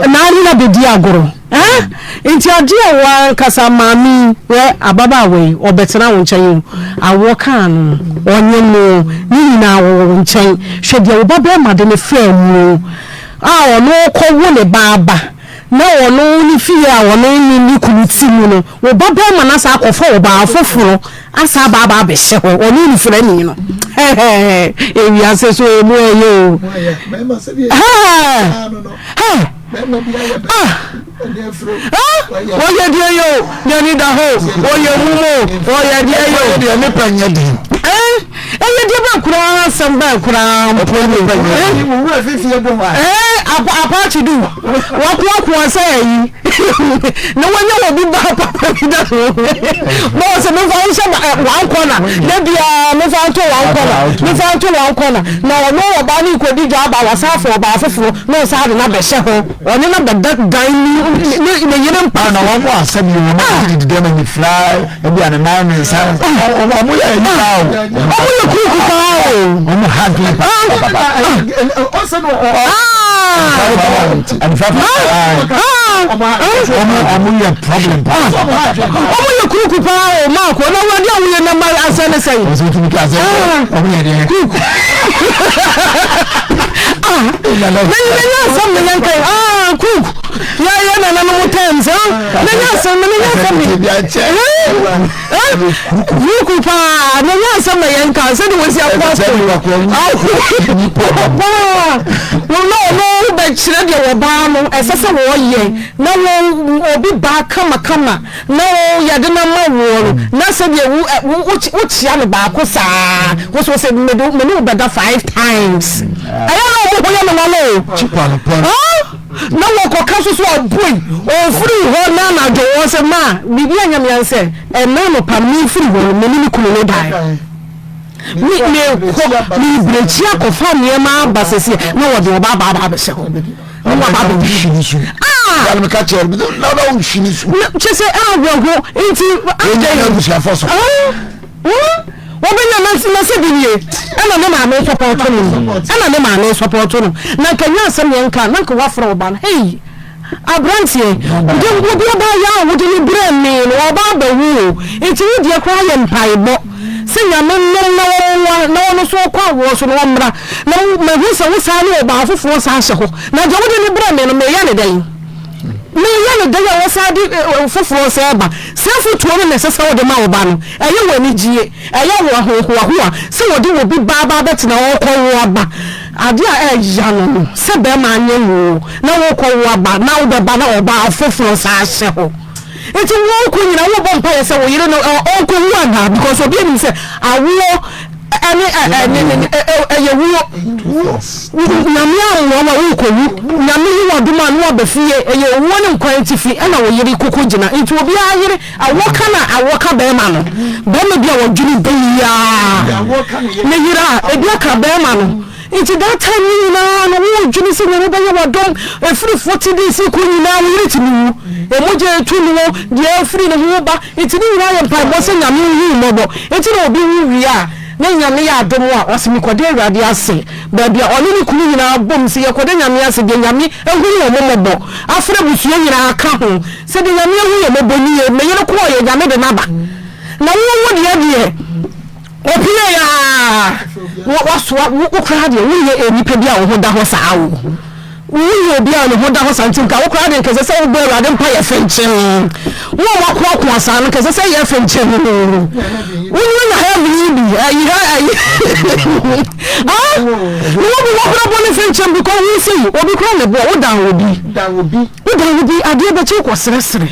na ade na bɛdi agorɔ eh nti adeɛ a wankasa maame yi yɛ ababaawa yi ɔbɛtena wo nkyɛn o awoɔ kaa no ɔnye no ne nyinaa wɔ wo nkyɛn hwɛ deɛ wo ba bɛrima de ne faa mu a ɔno kɔwo ne ba aba na ɔno ne fie a ɔno ne ne kunu te mu no, wo ba barima no asan akɔfa ɔbaa foforɔ asan aba aba abɛhyɛ hɔ, ɔno onifirani no. Hɛhɛhɛ, ewiase so emu ɛyɛ o. Hɛhɛ, ah, ah, ɔyɛ deɛ yɛ o, n'ani da hɔ o, ɔyɛ mum o, ɔyɛ deɛ yɛ o. Deɛ ne pɛ nyɛ den. Ɛyɛ deɛ bɛn koraa asɛm bɛn koraa mpo ni. Apache du wakoakoa sɛ ayi na wanya wɔ bi ba papa bi da ho ma wɔ sɛ mefa wo hyɛ one corner da biara mefa. Memfa nto wɔn kɔna, memfa nto wɔn kɔna. Na ɔno ɔbaa no rekɔdi dwa aba, wasan afa ɔbaa foforɔ na ɔsan de no abɛhyɛ hɔ. Ɔne no abɛda dan mu, ne ne yere mpa so. Na wɔn wɔ asɛm yi, wɔn a didi dɛm anifira, ebi a ne nan ne nsa, wɔn yɛ ayi paa o. Wɔn yɛ kuku paa o. Wɔn ha dwen paa. Ɔsɛ no ɔ. Wɔn yɛ problem paa. Wɔn yɛ kuku paa o, maako na wɔn adi a wɔyɛ namba asɛ ne sɛn. Wɔn sɛ tumi ka sɛ wɔn yɛ deɛ. Kuku. Ah, menya asɛm ne yɛn kan. Ah, kuku. Yɛ yɛ nananom tɛm sɛ. Menya asɛm menya asɛm ne. Kuku paa, menya asɛm na yɛn kan sɛ de wɔsi akɔ akɔ. Paa, wɔn na wɔn bɛkyerɛ deɛ wɔbaa no ɛsɛ sɛ wɔyɛ na wɔn obi baa kamakama. Na wo yɛde no ama woɔ no, na sɛdeɛ wo ɛ wo wo wokyea no baako saa, wo so sɛ mede me ne wo bɛda five times. Ɛyɛ na wɔn ho yɛ me nwanwa o. Chipa no pɔn. Na wɔkɔka so so aboi, ɔfiri hɔ na anadwo wɔ sɛ ma biribi anyɛ me ansɛ ɛnna anɔpa no mefiri hɔ no me ne me kunu no dae. Me mekɔ mebirekyi akɔfa nneɛma aba sɛsi na wɔde ɔba aba aba abɛhyɛ hɔ. Na waba abɛhwi ne su. Ah! Yàrá mi ka kyerɛ mi na na wohwi ne su. Kyɛ sɛ awerɛho nti. Yɛn nyɛ abusuafo so. Wɔbɛnya na sɛ bi nie ɛna ne maame sɔpɔtɔ no ɛna ne maame sɔpɔtɔ no na nka nyɛ asɛm yɛn nka na nka wafrɛ ɔba no hei aberanteɛ wode wode ɔbaa yɛ a wode no brɛ me no ɔba abɛwo o nti wo deɛ koraa yɛ mpaebɔ sɛ nyame nom na wɔmmoa na ɔno nso ɔkɔ awoɔ so na ɔmmra na mahu sɛ wo saa ne ɔbaa foforɔ saa hyɛ hɔ na deɛ wode no brɛ me no meyɛ ne dɛn meyɛ ne dɛn a wɔsaa de foforɔ sɛ ɛba sɛ fotuo no na ɛsɛ sɛ wode ma wo ba no ɛyɛ wɔ anigyie ɛyɛ wɔ ahohoahoa sɛ wɔde wɔ bi baa baa bɛtena ɔkɔ wo aba adeɛ a ɛya no no sɛ bɛrima anyɛ wo na wokɔ wo aba na wobɛba na ɔbaa foforɔ saa hyɛ hɔ nti wokɔ nyina wobɔ mpaeɛ sɛ wo yere no ɔnkɔ wu anaa because obi anim sɛ awoɔ ɛne ɛyɛ wuo nyame ammoa ma wokɔ wu nyame yi wadom a na waba fie ɛyɛ owuo ne nkwa ntifi ɛna wo yere koko gyina nti obiara yere awoɔ ka na awoɔ ka bɛrima no bɛrima bi a wɔdwene biaa ne yere a ebi aka bɛrima no Nti that time no nyinaa no wodwene sɛ Nyame bɛyɛ wadom ɛfiri 40 days kɔ nyinaa wo yere tumi wu ɛmogya ɛtu no wo deɛ ɛfiri ne ho ba nti ne nyinaa yɛ mpaebɔ sɛ Nyame nhu wo mmɔbɔ nti na obi wu wie a na Nyame yɛ adom a ɔse mekɔda Awurade ase baabi a ɔne ne kunu nyinaa bom sɛ yɛkɔda Nyame ase deɛ Nyame ahunu wɔn mmɔbɔ afrɛ abusua nyinaa ka ho sɛ deɛ Nyame ahu yɛ mmɔbɔ nie me yere kɔɔyɛ Nyame de no aba na wo wo deɛ deɛ Opuei aa wasoa wo koraa deɛ wonyɛ nipa bi a wo ho da hɔ saa o wonyɛ obi a ne ho da hɔ saa nti nka wo koraa deɛ nka ɛsɛ sɛ wobɔ awurade mpa yɛ fenkyem wo a wakoakoa saa no nka ɛsɛ sɛ yɛ fenkyem wonyɛ nya heaven yi bi ayi ha ayi ah ne wo bi wɔkora bɔ ne fenkyem because wo sɛ yi obi koraa ne boɔ wodan obi wodan obi adeɛ bɛkye wokɔ srɛsrɛ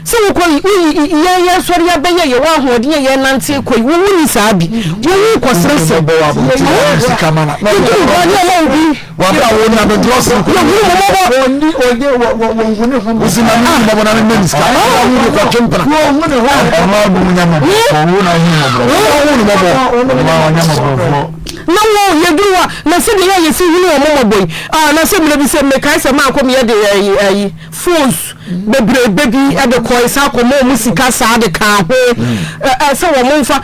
Sɛ wokɔ yi, woyi yɛn yɛn sɔre abɛyɛ yɛwɔ ahoɔden a yɛn nante kɔ yi, wo wonni saa bi. Wo wo kɔ srɛ sɛ. Bɔ wa bɔ ti wa sika mana. Ntu nkɔ ne ɔma obi. Wa bra wo na bɛ drɔs nkɔ. Yɛ hunu mo mɔbɔ. Wɔn ni wɔn ni wɔ wɔ wɔn hu ne ho. Wosi na mi mɔbɔ na mi mɛ sika. Ɔmo hu de kɔ twempena. Wɔn hu ne ho. Ɔmo abu mu nyama bɔ. Ɔmo na hu mɔbɔ. Ɔmo hu ne mɔbɔ. Ɔmo a ɔnyɛ mɔbɔfoɔ. Na wo yɛduru hɔ a na sɛdeɛ yɛ a yɛsi hunu wɔn mɔbɔ yi ah na sɛ mmerɛ bi sɛ mekae sɛ maakɔ meyɛ de ayi ayi phones bebrebe bi de kɔe saa kɔma wɔn sika saa de kaa ho ɛ sɛ wɔn mfa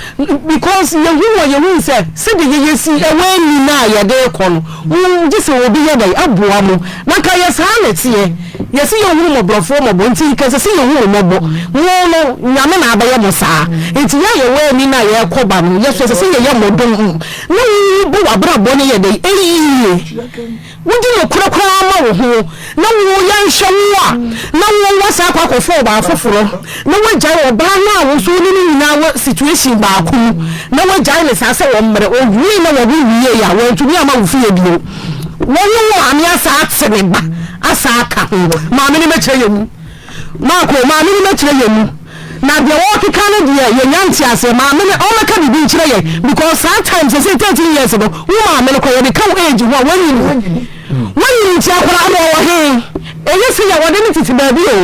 because yɛhu wɔ yɛhu sɛ sɛdeɛ yɛyɛ si ɛwɔ ani no a yɛde kɔ no mo gye sɛ obi yɛ dɛn aboa mo na nka yɛ saa na ɛteɛ yɛsi yɛhunu mmɔborɔfoɔ mmɔbɔ nti nka ɛsɛ sɛ yɛhu mmɔbɔ mo no nyame na abɛyɛ mo saa nti yɛ a yɛwɔ ani no a yɛkɔ ba no yɛso ɛsɛ sɛ yɛyɛ mmɔdom na wobɔ w'abrabɔ no yɛ dɛn ɛyie Wodi nokorɛ koraa ma wo ho na wo yɛnhwɛ wo a na wo woasan akɔ akɔfa ɔbaa foforɔ na woagyae ɔbaa no a wo nso wo ne no nyinaa wɔ situation baako mu na woagyae no saa sɛ wɔmmrɛ ɔwie na wɔwo wieeɛ a wantumi amma wo fie bio wo ne wo maame asan ate ne ba asan aka ho maame no mɛkyerɛ yɛ mu Marko maame no mɛkyerɛ yɛ mu na deɛ wɔkeka no deɛ yɛnya nteaseɛ maame no ɔmmɛka biribi nkyerɛ yɛn because saa time sɛ sɛ 13 years no wo maame no kɔ yɛde ka wo age ho a wanyini wanyini nti akwadaa no ɔwɔ he? Ɛyɛ sɛ yɛ wɔde no tete baabi o.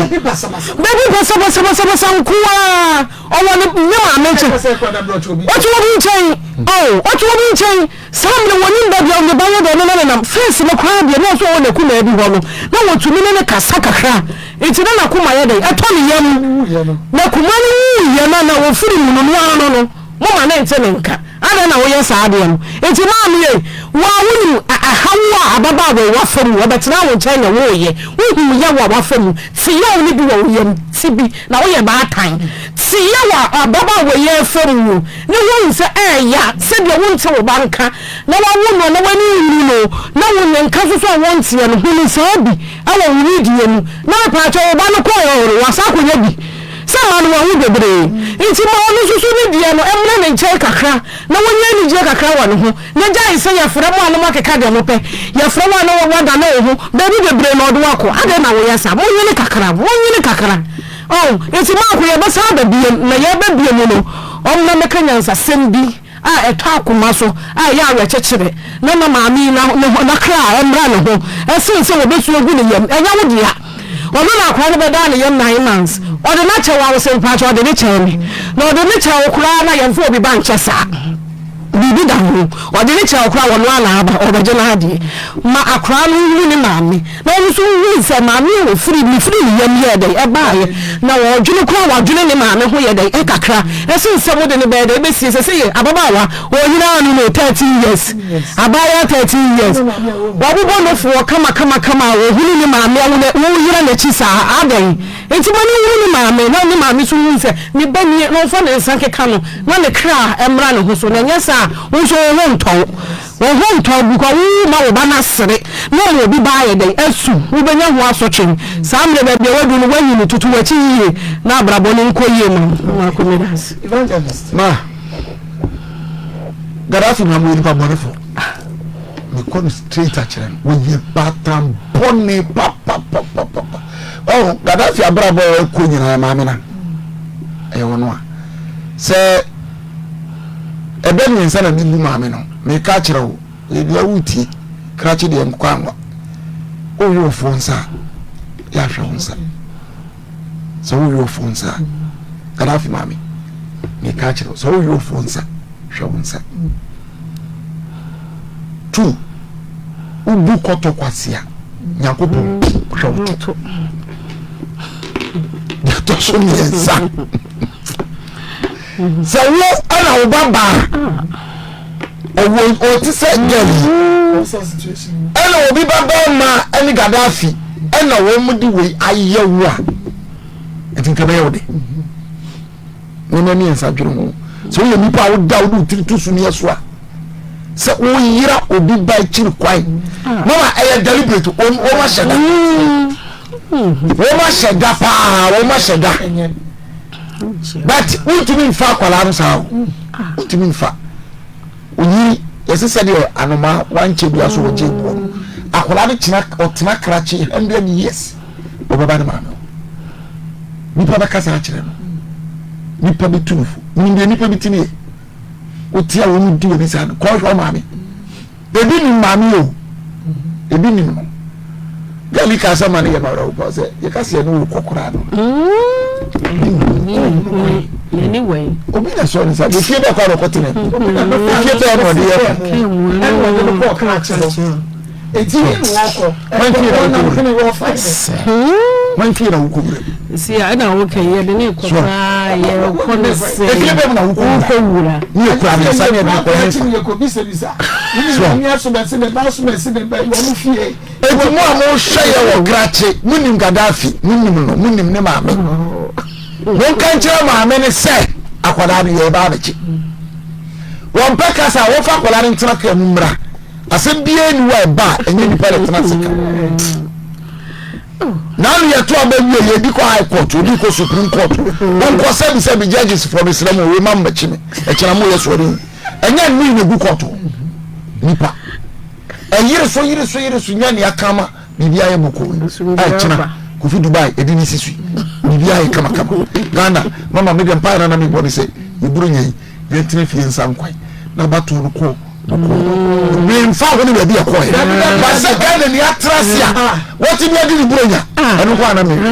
Baabi basabasabasabasa nko ara. Ɔwɔ ne ne maame nkyɛn. Ɔte obi nkyɛn. Oh, ɔte obi nkyɛn. Saa mmerɛ wɔnim baabi a ne ba yɛ dɛ ne nenam. Face no koraa deɛ na ɔsɛ ɔwɔ n'akumaa bi hɔ no, na wɔtumi ne no kasa kakra. Nti na n'akoma yɛ dɛn? Ɛtɔ ne yam. N'akoma no wuiɛ no na wɔfiri mu no, no ara no no, moma ne nte ne nka. Adɛn na woyɛ saa adeɛ no? Enti maame ei, wo ara wonim ɛhaw a ababaawa yi wafa mu, ɔbɛtenaa wo nkyɛn na woyɛ, wohuu yaw a wafa mu, te yaw no bi wɔ wo yam, te bi, na woyɛ baatan, te yaw a ababaawa yi refa mu na woahu sɛ ɛɛya, sɛdeɛ wonte wo ba nka, na wawo no na w'ani nhunu no, na wo ne nka nso so a wonteɛ no, hunu saa bi wɔ wo wedeɛ mu, na mepaakyɛw wo ba no kɔɔ hɔ no, wasan akɔnya bi. Sɛ mma no wahu bebree nti ma ɔno nso so ne deɛ no mmra ne nkyɛn kakra na wɔnya anigyeɛ kakra wɔ ne ho na gyae sɛ yɛfrɛ mo a na moakeka deɛ mopɛ, yɛfrɛ wo a na woadane wo ho baabi bebree na ɔde wo akɔ, adɛn na woyɛ saa? Monnwene kakra, monnwene kakra. Oh, nti Marko yɛbɛsan aba biom na yɛreba biom no ɔmmra mmɛka nyansasɛm bi. a ɛtɔ akoma so a ɛyɛ awerɛkyekyerɛ na na maame yi na ne ho na kra mmra ne ho ɛsen sɛ wɔbɛsu agu ne yam. Ɛnyɛ wo dea. Ɔno na akwadaa no bɛdaa ne yam 9 months. Ɔde no akyɛ wo a wo se mpakyɛ ɔde ne kyɛɛ me. Na ɔde ne kyɛɛ wo koraa na yɛmfa obi ba nkyɛ saa. Biribi da ho. Ɔde ne kyɛɛ wo koraa ɔno ara na aba ɔrebɛgye n'adeɛ. Ma akwadaa no nhunu ne maame. Na ɔno nso hui sɛ maame a ɔfiri mefiri ne yam yɛɛ dɛn ɛbaeɛ, na ɔdwene koraa wadwene ne maame ho yɛ dɛn kakra ɛsen sɛ mode no bɛyɛ dɛn ɛbɛsie sɛ sɛ yɛ ababaawa ɔnyina ano no 13 years abaayewa 13 years wabobɔ nofoɔ kama kama kama a ɔhunu ne maame a woyera n'akyi saa adɛn nti ma ne hunu ne maame na ne maame nso hu sɛ ne ba nie na ɔmfa ne nsa nkeka no na ne kra mmra ne ho so na ɛnyɛ saa wo nso wo ho ntɔ wo. Wo ho ntɔ wo because wo ma wo ba no asere na ɔma obi ba ayɛ dɛn asu wobɛnya ho asotwe saa mmerɛ baabi a waduru no woayi no tutu wakyi yie na abrabɔ no nkɔ yie ma wo Marco medase. Evangelist. Ma Gaddafi na mo yɛ nipa bɔnefo mekɔ no straight akyerɛ no wɔyɛ baatan bɔne papapapapa ɔho Gaddafi abrabɔ a ɛkɔ nyinaa maame na ɛyɛ ɔno a sɛ Ɛbɛ miensa na mebu maame no, meka akyerɛ wo, ebia woretie, krakye deɛ nkɔ anwa. Wowe ɔfoɔ nsa a, yɛ ahwɛ wo nsa. Sɛ wowe ɔfoɔ nsa a, Gaddafi maame, meka akyerɛ wo, sɛ wowe ɔfoɔ nsa, hwɛ wo nsa. Tu, wobu kɔtɔ kwasea, Nyankopɔn hwɛ wo to. Deɛ ɛtɔ so mmiɛnsa. Sɛ wo ɛna wo ba baa ɔwɔ ɔte sɛ girl yi ɛna obi ba bɛrima ɛne Gaddafi ɛna wɔn de wei ayɛ wo a nti nka bɛyɛ wo de nneɛma mmiɛnsa dwene ho sɛ woyɛ nipa a woda wode wo tiri to so neɛ so a sɛ woyera obi ba akyiri kwan mama ɛyɛ deliberate wɔn ahyɛ da wɔn ahyɛ da paa wɔn ahyɛ da. But wontumi nfa akwadaa no saa o wontumi nfa onyini yɛsɛ sɛdeɛ anoma wankyɛ dua so wɔgye boɔ no akwadaa no kyena ɔtena krakye 100 years ɔbɛba ne maame hɔ. Nipa bɛkasa akyerɛ no, nipa bɛtu no fo. Menim deɛ nipa bi tumi yɛ. Wotia wɔn di w'ani saa no, kɔhwɛ ɔmaame. Ebi nim maame o, ebi nim no. Girl yi ka asɛm ma no yɛ ma awerɛho paa sɛ yɛka sɛ yɛne wo kɔ koraa no. Obi na sɔ ne nsa, efie bɛɛ kɔ a na ɔkɔ tena mu. Efie bɛɛ na ɔde yɛ kɔ. Ɛna ɔde no kɔɔ krakye hɔ. Eti ne na ɔkɔ. Ɛna ɔne wɔfa ne. Wɔn fie na wokɔ wura. Si a ɛna wokɛ yɛ de ne kɔ koraa yɛ kɔ ne sɛ. Efie bɛɛ mu na wokɔ wura. Ne yɛ kura ne nsa ne yɛ de kɔ ne nfa. Yɛ kɔ bisa bisa. Ne ne aso bɛsi ne ba aso bɛsi ne ba wɔn fie. Eti mo a mo hwɛ yɛ wɔ krakye mo nim Gaddafi mo nim no mo nim ne maame. Mo nka nkyerɛ maame ne sɛ akwadaa no yɛ ba abɛkye. Wɔn pɛ kasa wɔfa akwadaa no ntena kaa mu mmra. Asɛm biara ni hɔ a ɛba a ɛnyɛ nipa na ɛtena ase ka. Naanu yɛto aba wie yɛdi kɔ high court obi kɔ supreme court wonkɔ sɛbi sɛbi judges fɔ mesrɛ mo wei ma mmɛkye me ɛkyena mo yɛ soɔre ɛnyɛ nnui na egu court nipa ɛyere so yere so yere so nya nea kama biribi ayɛ bɔkɔ yi ɛkyena kofi Dubai ɛdi ne sisi biribi ayɛ kamakama Ghana mama me deɛ mpaeɛ na na mebɔ ne sɛ yɛburo nya yi yɛntena fie nsa nkwan na batoɔ no kɔ. Memfa ho ne baabi ɛkɔɛ. Ba sɛ Ghana ni atra ase a wɔtumi adi ne buronya ɛno nko ana mehwɛ.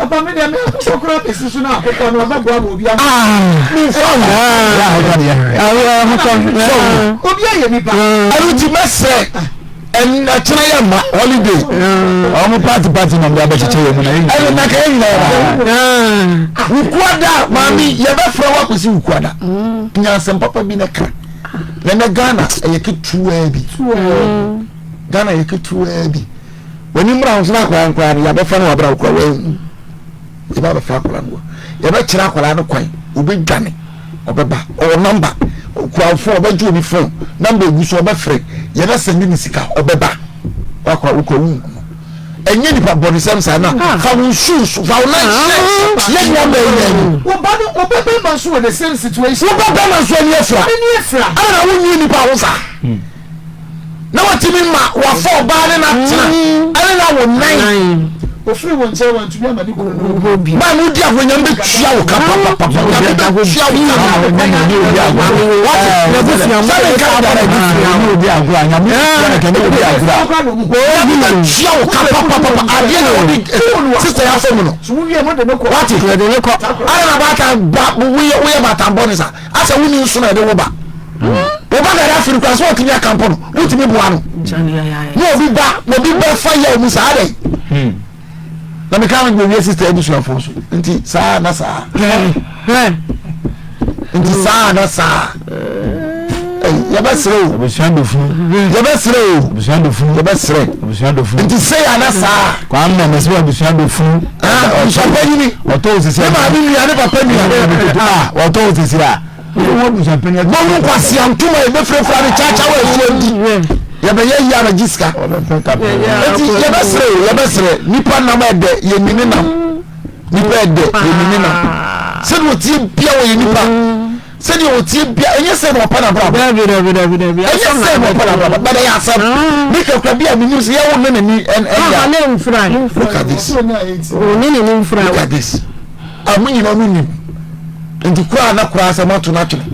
Ɔba me deɛ me akokɔ koraa bɛsi so na akokɔ no ɔbɛboa ma obi ama. Memfa ho. Obi ayɛ nipa. Ɛno nti mɛsrɛ ɛkyerɛ yɛ ma holiday. Ɔmo party party na ɔmo de abɛkyekyɛ yɛ mu na yɛ nyinaa. Ɛno na ka yɛ nyinaa yɛ ba. Wukuada maame yɛbɛfrɛ wo akɔsi wukuada. Nyansɛm papa bi na ka. Nɛnɛ Ghana ɛyɛ ketewa bi. Ghana yɛ ketewa bi. W'ani mmra ho so na akwadaa nkwadaa no yɛabɛfa no wabra wokura wahu. Yɛbɛ abɛfa akwadaa no yɛbɛkyerɛ akwadaa no kwan obɛdwane ɔbɛba ɔwɔ namba okura fon ɔbɛgye obi fon namba egu so ɔbɛfrɛ yɛbɛsɛnde ne sika ɔbɛba wakora wokura wo no ɛnyɛ nipa bɔnesɛm saa na ah. fa wo shoes fa wo nan hyɛ yɛ nua bɛn yɛn ni. wo ba no wo bɛ bɛma nso wɔ the same situation. wo bɛ bɛma nso ani afira. ani afira. ɛna na wo nyi nipa ho saa. Hmm. Na watumi ma wafa ɔbaa ne n'atena ɛne na wo nan. Ofiri wo nkyɛn wantumi ama ne kunu no ho bi. Maa mo di agorɔ nyame bɛ tua wo ka papapapa nyame bɛ tua wo ka. Wate sɛde nka dara nyame bɛ tua wo ka papapapa adeɛ na wɔde sista yɛ afɔ mu no. Wate ada na baatan ba woyɛ baatan bɔ ne sa. Asɛ wonni nso na ɛde wo ba. Wo ba dada afiri kora sɛ ɔtumi aka mpo no wotumi boa no. Na obi ba na obi bɛ fa yɛ ɔmu saa dɛ. Hmm. Na meka no bɛwie sista abusuafoɔ so nti saa na saa. Nti saa na saa. Yɛbɛsrɛ o. Yɛbɛsrɛ o. Yɛbɛsrɛ. Nti sɛ yɛ ana saa. Kwame na mɛsɛ abusua dɔ funu. Abusuapanyini. Ɔtɔ osisi a. Ne maame nua ne papa nua. Ɔtɔ osisi a. Wɔn abusuapanyini. Wɔn mu kwasia ntoma yɛ bɛfirafira ne kyakya wɔ asuo di. Yɛbɛyɛ yi abɛgye sika. Eti yɛbɛsrɛ o yɛbɛsrɛ nipa nam ɛdɛ yɛ nini nam nipa ɛdɛ yɛ nini nam sɛdeɛ otie bia wɔ yɛ nipa. Sɛdeɛ ɔtie bia ɛnyɛ sɛ na ɔpɛ n'abrabɔ. Dabi dabi dabi dabi. Ɛnyɛ sɛ na ɔpɛ n'abrabɔ but ɛyɛ asɛm. Ah. Ne kakra bi a menim sɛ yɛwo ne n'ani ɛnya. Ɔha ne mfra. Look at this. Ɔne n'ani mfra. Look at this. A mo nyinaa mo nim. Nti koraa na koraa sɛ moato no atwene.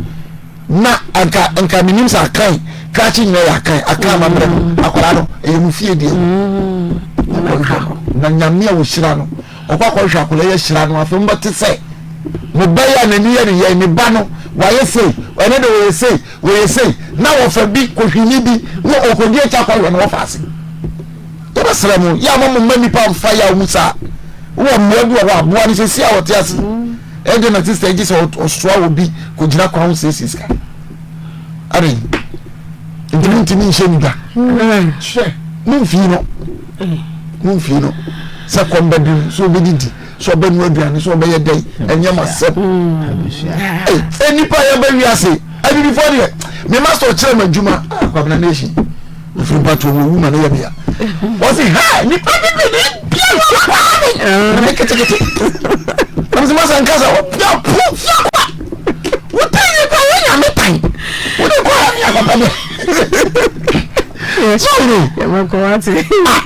Na anka nka menim sɛ akan krakye nyinaa yɛ akan akan amammerɛ no mm. akwadaa no ɛyɛ mo fie deɛ. Mm. Na nyame a wɔhyira no. Ɔkɔ akɔhwehwɛ akwadaa yi ahyira no afei mobɛte sɛ mo ba yi a n'ani yɛ ne yɛn ne ba no wayɛ sei ɛne de wɔyɛ sei wɔyɛ sei na wɔfa bi kɔhwini bi na ɔkɔdi akyi akɔhwɛ no wɔfa ase yɛbɛsrɛ mo yɛ ama mo mma nnipa mfa yɛ a mu saa wowɔ mmoa bi wɔ hɔ aboa no sɛsi a wɔte ase ɛde na sista gye sɛ ɔsoa wɔ bi kɔgyina kwan ho siesie sika adɛn nti montumi nhyɛ ne dwa momfii no momfii no sɛ kɔm bɛde no sɛ ɔbɛdidi sɛ ɔbɛnoa aduane sɛ ɔbɛyɛ dɛn ɛnyɛ ma sɛm nnipa yɛba wiase abibifoɔ deɛ me master ɔkyerɛ ma adwuma ah, Kwabena Nation ofiri mpatoɔ wɔ wu ma no yɛ mea wɔse ha nipa bibini bia ne ne ketekete nam sɛ masa nka sɛ wopia po fia kwa wotan nipa yɛ nyame tan wode kɔ a ne akɔpɛ dɛ so no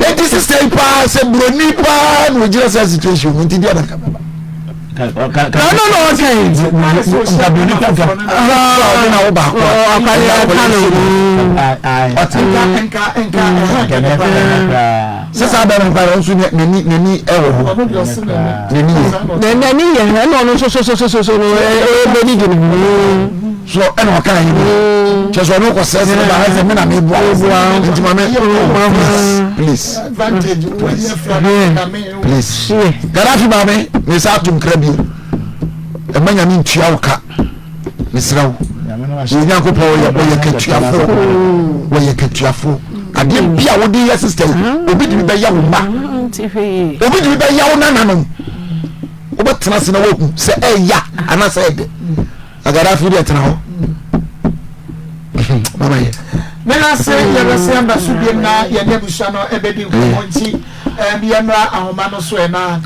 eti sisɛ yi paa sɛ buroni paa na ogyina saa situation mu nti deɛ na nka bɛba na no na ɔka yi nka buroni ka nka ɔde na wo baako a ɔkɔyɛ ɔka no ɔte sɛ saa bɛrɛ nkwa no nso n'ani n'ani ɛwɔ hɔ n'ani yɛ n'ani yɛ ɛna ɔno nso so so so so no ɛbɛdidi ne ho so ɛna ɔka yi bi kyɛ sɛ ɔno kɔ sɛ sɛ ba sɛ me na me boa nti ma me please please please Gaddafi maame me sa ato nkra bio ɛma nyame ntua wo ka mesrɛ wo yɛ nyankopɔn ɔyɛ ɔyɛ katuafoɔ wɔyɛ katuafoɔ adeɛ bi a wode yɛ sister yi obi de bi bɛyɛ wo mma obi de bi bɛyɛ wo nananom wobɛtena ase na woahu sɛ ɛya anaasɛ ɛdɛ Na Gaddafi deɛ tena hɔ. Mama yɛ. Mena ase yɛbɛsɛ aba so biom na yɛne abusua no ɛbɛdi nkɔmmɔ nti yɛmmra ahoma no so ɛna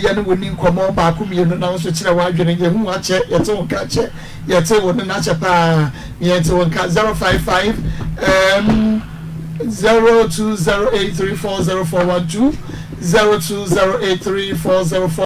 yɛne wo ni nkɔmmɔ baako mmienu na wo nso kyerɛ w'adwene yɛhu akyɛ yɛte wo nka akyɛ yɛte wo ne no akyɛ paa yɛte wo nka 055 um, 0208340412 02083404.